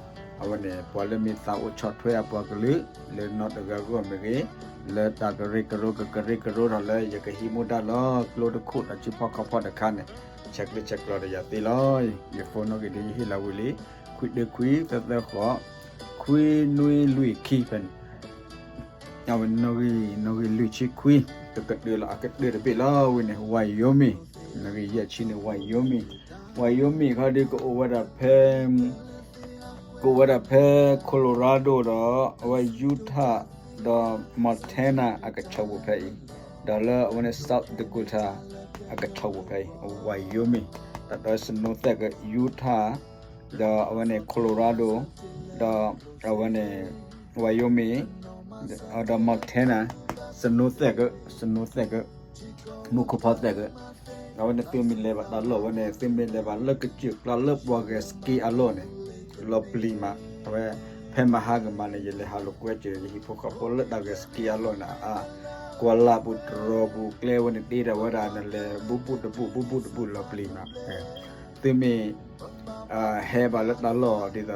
အဝဲန့ၣ် ပှၤလၢမ့ၢ်သးအိၣ်ဆီၣ်ထွဲအပှၤကလုာ် လၢနီတဂၤဂီၢ်မ့ၢ်ဂ့ၤ လၢတၢ်ကရၢကရိ ကကရၢကရိထီၣ်လၢ ယကဟံးမူဒါလီၤ ကျိတခိၣ်တၢ်စုဖီၣ်ခီၣ်ဖီၣ်တခါန့ၣ် ဆဲးကျၢဆဲးကျိးဒီးယၤသ့လီၤ. ယ phone နီၣ်ဂံၢ်ဒ်ယဟ့ၣ်လီၤဝံၤလံ ခွံတၢခွံ သၢသၢဃိး ခွံနွံလွံၢ်ခံဖဲန့ၣ် အဝဲနီၣ်ဂံၢ် နီၣ်ဂံၢ်လွံၢ်ဆံခွံ ကကတၢၢ်လီၤ အကတၢၢ်တဘ့ၣ်လီၤဝဲန့ၣ် Wyoming, နီၣ်ဂံၢ်ယဲၢ်ဆံန့ၣ် Wyoming, Wyoming ခီဒုးကအိၣ်ဝဲဒၣ်ဖဲ ကအိၣ်ဝဲဒၣ်ဖဲ Colorado ဒီး အဝဲ Utah ဒီး Montana အကဆီၣ်ပူၤဖဲအံၤ, ဒီးလၢအဝဲန့ၣ် South Dakota အကဆီၣ်ပူၤဖဲအံၤ Wyoming, တၢ်တီ snow သဲၣ်က Utah, ဒီးအဝဲန့ၣ် Colorado, ဒီးအဝဲန့ၣ် Wyoming, ဒီး Montana, snow သဲးကၢ, snow သဲးကၢ, မူခိၣ်ဖီသဲးကၢ. အဝဲန့ၣ်သုမ့ၢ်လဲၤဘၣ်တၢ်လီၢ်ဝဲန့ၣ် သုမ့ၢ်လဲၤဘၣ်လၢကစၢၢ်ကျါလၢပှၤဂဲၤ ski အလီၢ်န့ၣ် လီၤပျံၤမး. အဝဲ ဖဲမဟါကမၤန့ၣ် ယလဲၤဟးလိာ်ကွဲစၢၤယဟံၣ်ဖိဃီဖိလၢတၢ်ဂဲၤ ski အလီၢ်န့ၣ် အါ ကွၢ်လၢ်ပူၤတြီၤပူၤကျဲဝဲန့ၣ် တ့ထီၣ်ဝဲဒၣ် နလဲၤဘူးဘူးတဘူး ဘူးဘူးတဘူးလီၤပျံၤမး. သုမ့ၢ် ဟဲဘၣ်လၢတၢ်လီၢ်ဒ်သိးဒီး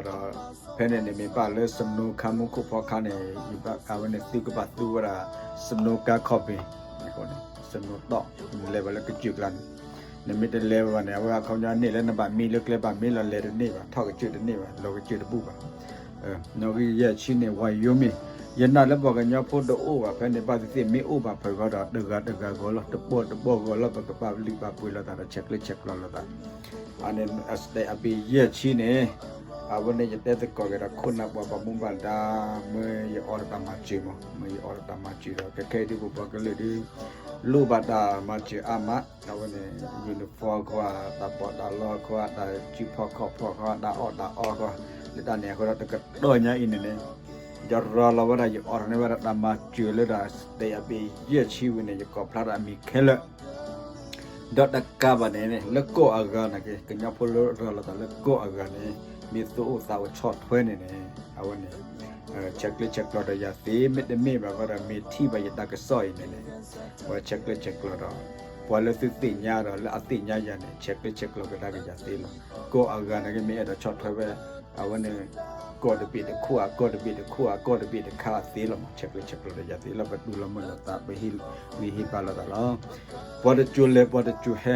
ဖဲန့ၣ်န့ၣ် မ့ၢ်ဘၣ်လၢ snow ခါ မူခိၣ်ဖီခါန့ၣ် အဝဲန့ၣ်သုကဘၣ်သူဝဲဒၣ် snow ကါခီၣ်ဘ့ၣ်, snow တီၣ် နလဲၤဘၣ်လၢကစၢၢ်ကျါန့ၣ်. နမ့ၢ်တလဲၤဘၣ်န့ၣ် အဝဲအခီပညီန့ၣ်လၢနဘၣ်မံလၢကျဲဘၣ်မံလီၤ လဲၤတန့ၢ်ဘၣ် ထီၣ်ကစၢၢ်တန့ၢ်ဘၣ် လီၤကစၢၢ်တဘူးဘၣ်. နီၣ်ဂံၢ်ယဲၢ်ဆံန့ၣ် Wyoming, ယနာ်လၢပှၤကညီဖိတအိၣ်ဘၣ်ဖဲန့ၣ် ဘၣ်သ့ၣ်သ့ၣ်မ့ၢ်အိၣ်ဘၣ်ဖဲဂီၢ်ဒီး တဂၤတဂၤဂီၢ်လီၤ တပီၢ်တပီၢ်ဂီၢ်လီၤ ပကဘၣ်လုၢ်ဘၣ်ပှ့ၤလိာ်သးဒီး ဆဲးကျၢဆဲးကျိးလိာ်သး. အန့ၣ် state အဘ့ၣ်ယဲၢ်ဆံန့ၣ် အဝဲန့ၣ်ယတဲသကိးက့ၤဒီးခိၣ်နၢ်ပှၤဘၣ်မူဘၣ်ဒါ မ့ၢ်ယအိးထီၣ်တၢ်မၤစၢၤမး မ့ၢ်ယအိးထီၣ်တၢ်မၤစၢၤဒီး ခဲခဲအံၤဒုးပပှၤကလုာ်ဒုး လိၣ်ဘၣ်တၢ်မၤစၢၤအါမး အဝဲန့ၣ် uniform ခီ တၢ်ပီးတၢ်လီခီ တၢ်စုဖီၣ်ခီၣ်ဖီၣ်ခီ တၢ်အီၣ်တၢ်အီခီ လၢတၢ်န့ၣ်အဃိဒီးတကတီၢ်ညါအံၤန့ၣ်န့ၣ် ယရၤလီၤဝဲဒၣ် ယအိးထီၣ်န့ၢ်ဝဲဒၣ်တၢ်မၤစၢၤလၢဒၣ် state အဘ့ၣ်ယဲၢ်ဆံဝံၤန့ၣ် ယကိးဖျါဒၣ်အမံၤခဲလၢာ် ဒီးတကးဘၣ်န့ၣ်န့ၣ် လၢကီၢ်အဂၤန့ၣ်က့ၤ ကညီဖိလၢရၤလီၤသးလၢကီၢ်အဂၤန့ၣ် မ့ၢ်သူၣ်အိၣ်သးအိၣ်ဆီၣ်ထွဲန့ၣ်န့ၣ် အဝဲန့ၣ် ဆဲးကျၢဆဲးကျိးဒီးယၤသ့ မ့တမ့ၢ်ဘၣ်ဃီဒီး မ့ၢ်ထံၣ်ဘၣ်ယတၢ်ကစီၣ်အံၤန့ၣ်န့ၣ် အဝဲဆဲးကျၢဆဲးကျိးဒီး ပှၤလၢသုသ့ၣ်ညါဒီးလၢအသ့ၣ်ညါယၤန့ၣ် ဆဲးကျၢဆဲးကျိးကဒါက့ၤယၤသ့လီၤ. ကီၢ်အဂၤန့ၣ်က့ၤ မ့ၢ်အဲၣ်ဒိးဆီၣ်ထွဲဝဲ အဝဲန့ၣ် ကီၢ်တဘ့ၣ်တခိၣ်ဧါ ကီၢ်တဘ့ၣ်တခိၣ်ဧါ ကီၢ်တဘ့ၣ်တခါသ့လီၤမး ဆဲးကျၢဆဲးကျိးဒီးယၤသ့လီၤ ပတူၢ်လိာ်မုာ်လိာ်သး ပဟ့ၣ်ဂံၢ်ဟ့ၣ်ဘါလိာ်သးလီၤ. ပှၤတစိၤလဲၤပှၤတစိၤဟဲ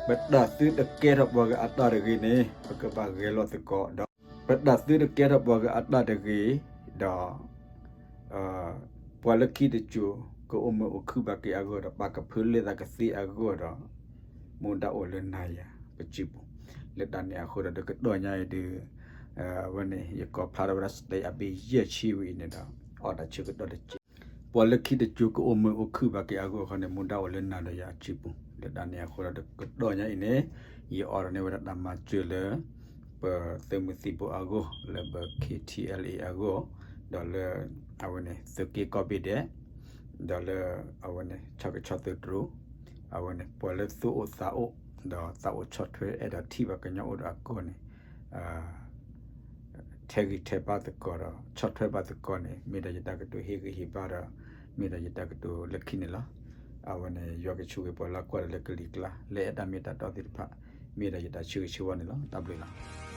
ပတၢ်သုတကဲထီၣ်ပှၤဂၤအတၢ်တဂ့ၤန့ၣ် ပကဘၣ်ဂဲၤလိာ်သကိးဒီး ပတၢ်သုတကဲထီၣ်ပှၤဂၤအတၢ်တဂ့ၤ ဒီး ပှၤလၢခံတစိၤ ကအိၣ်မုာ်အိၣ်ခုၣ်ဘၣ်က့ၤအဂီၢ်ဒီး ပာ်ကဖၢလၢသးကသ့အဂီၢ်ဒီး မူဒါအိၣ်လၢနၤယၤပစုပူၤ လၢတၢ်န့ၣ်အဃိဒီး တကတီၢ်ညါအံၤဒုး အဝဲန့ၣ် ယကိးဖျါထီၣ်ဝဲဒၣ် state အဘ့ၣ်ယဲၢ်ဆံဝံၤအံၤန့ၣ်ဒီး အီၣ်တၢ်ဆၢကတီၢ်တစဲး ပှၤလၢခံတစိၤကအိၣ်မုာ်အိၣ်ခုၣ်ဘၣ်က့ၤအဂီၢ်ခီန့ၣ် မူဒါအိၣ်လၢနၤဒီးယၤအစုပူၤ လၢတၢ်န့ၣ်အဃိဒီး တကတီၢ်ညါအံၤန့ၣ် ယအိးထီၣ်န့ၢ်ဝဲဒၣ်တၢ်မၤစၢၤလၢ ပသုးမုၢ်သံၣ်ဘိအဂီၢ် လၢပ K T L A အဂီၢ် ဒီးလၢ အဝဲန့ၣ် သုးက့ကီၢ်ဘ့ၣ်ဒဲး ဒီးလၢ အဝဲန့ၣ် ဆၣ်ကဆီသုးတြိၤ အဝဲန့ၣ် ပှၤလၢသူၣ်အိၣ်သးအိၣ် ဒီးသးအိၣ်ဆီၣ်ထွဲအဲၣ်ဒိးထံၣ်ဘၣ်ကညီအိၣ်ဒီးအကီၢ်န့ၣ် ထဲးဂံၢ်ထဲးဘါသကိးဒီး ဆီၣ်ထွဲဘၣ်သကိးန့ၣ် မ့ၢ်ဒီးယတၢ်ကတိၤဟ့ၣ်ဂံၢ်ဟ့ၣ်ဘါဒီး မ့ၢ်ဒီးယတၢ်ကတိၤလၢခံန့ၣ်လီၤ. အဝဲန့ၣ် ယွၤကဆိၣ်ဂ့ၤပှၤလၢကွၢ်ဒီးလၢကလံၤကျါ လၢအဲၣ်တၢ်မ့ၢ်တၢ်တီသ့ၣ်တဖၣ် မ့ၢ်ဒီးယတၢ်ဆၢဂ့ၤဆၢဝါန့ၣ်လီၤ. တၢ်ဘျုးလီၤ.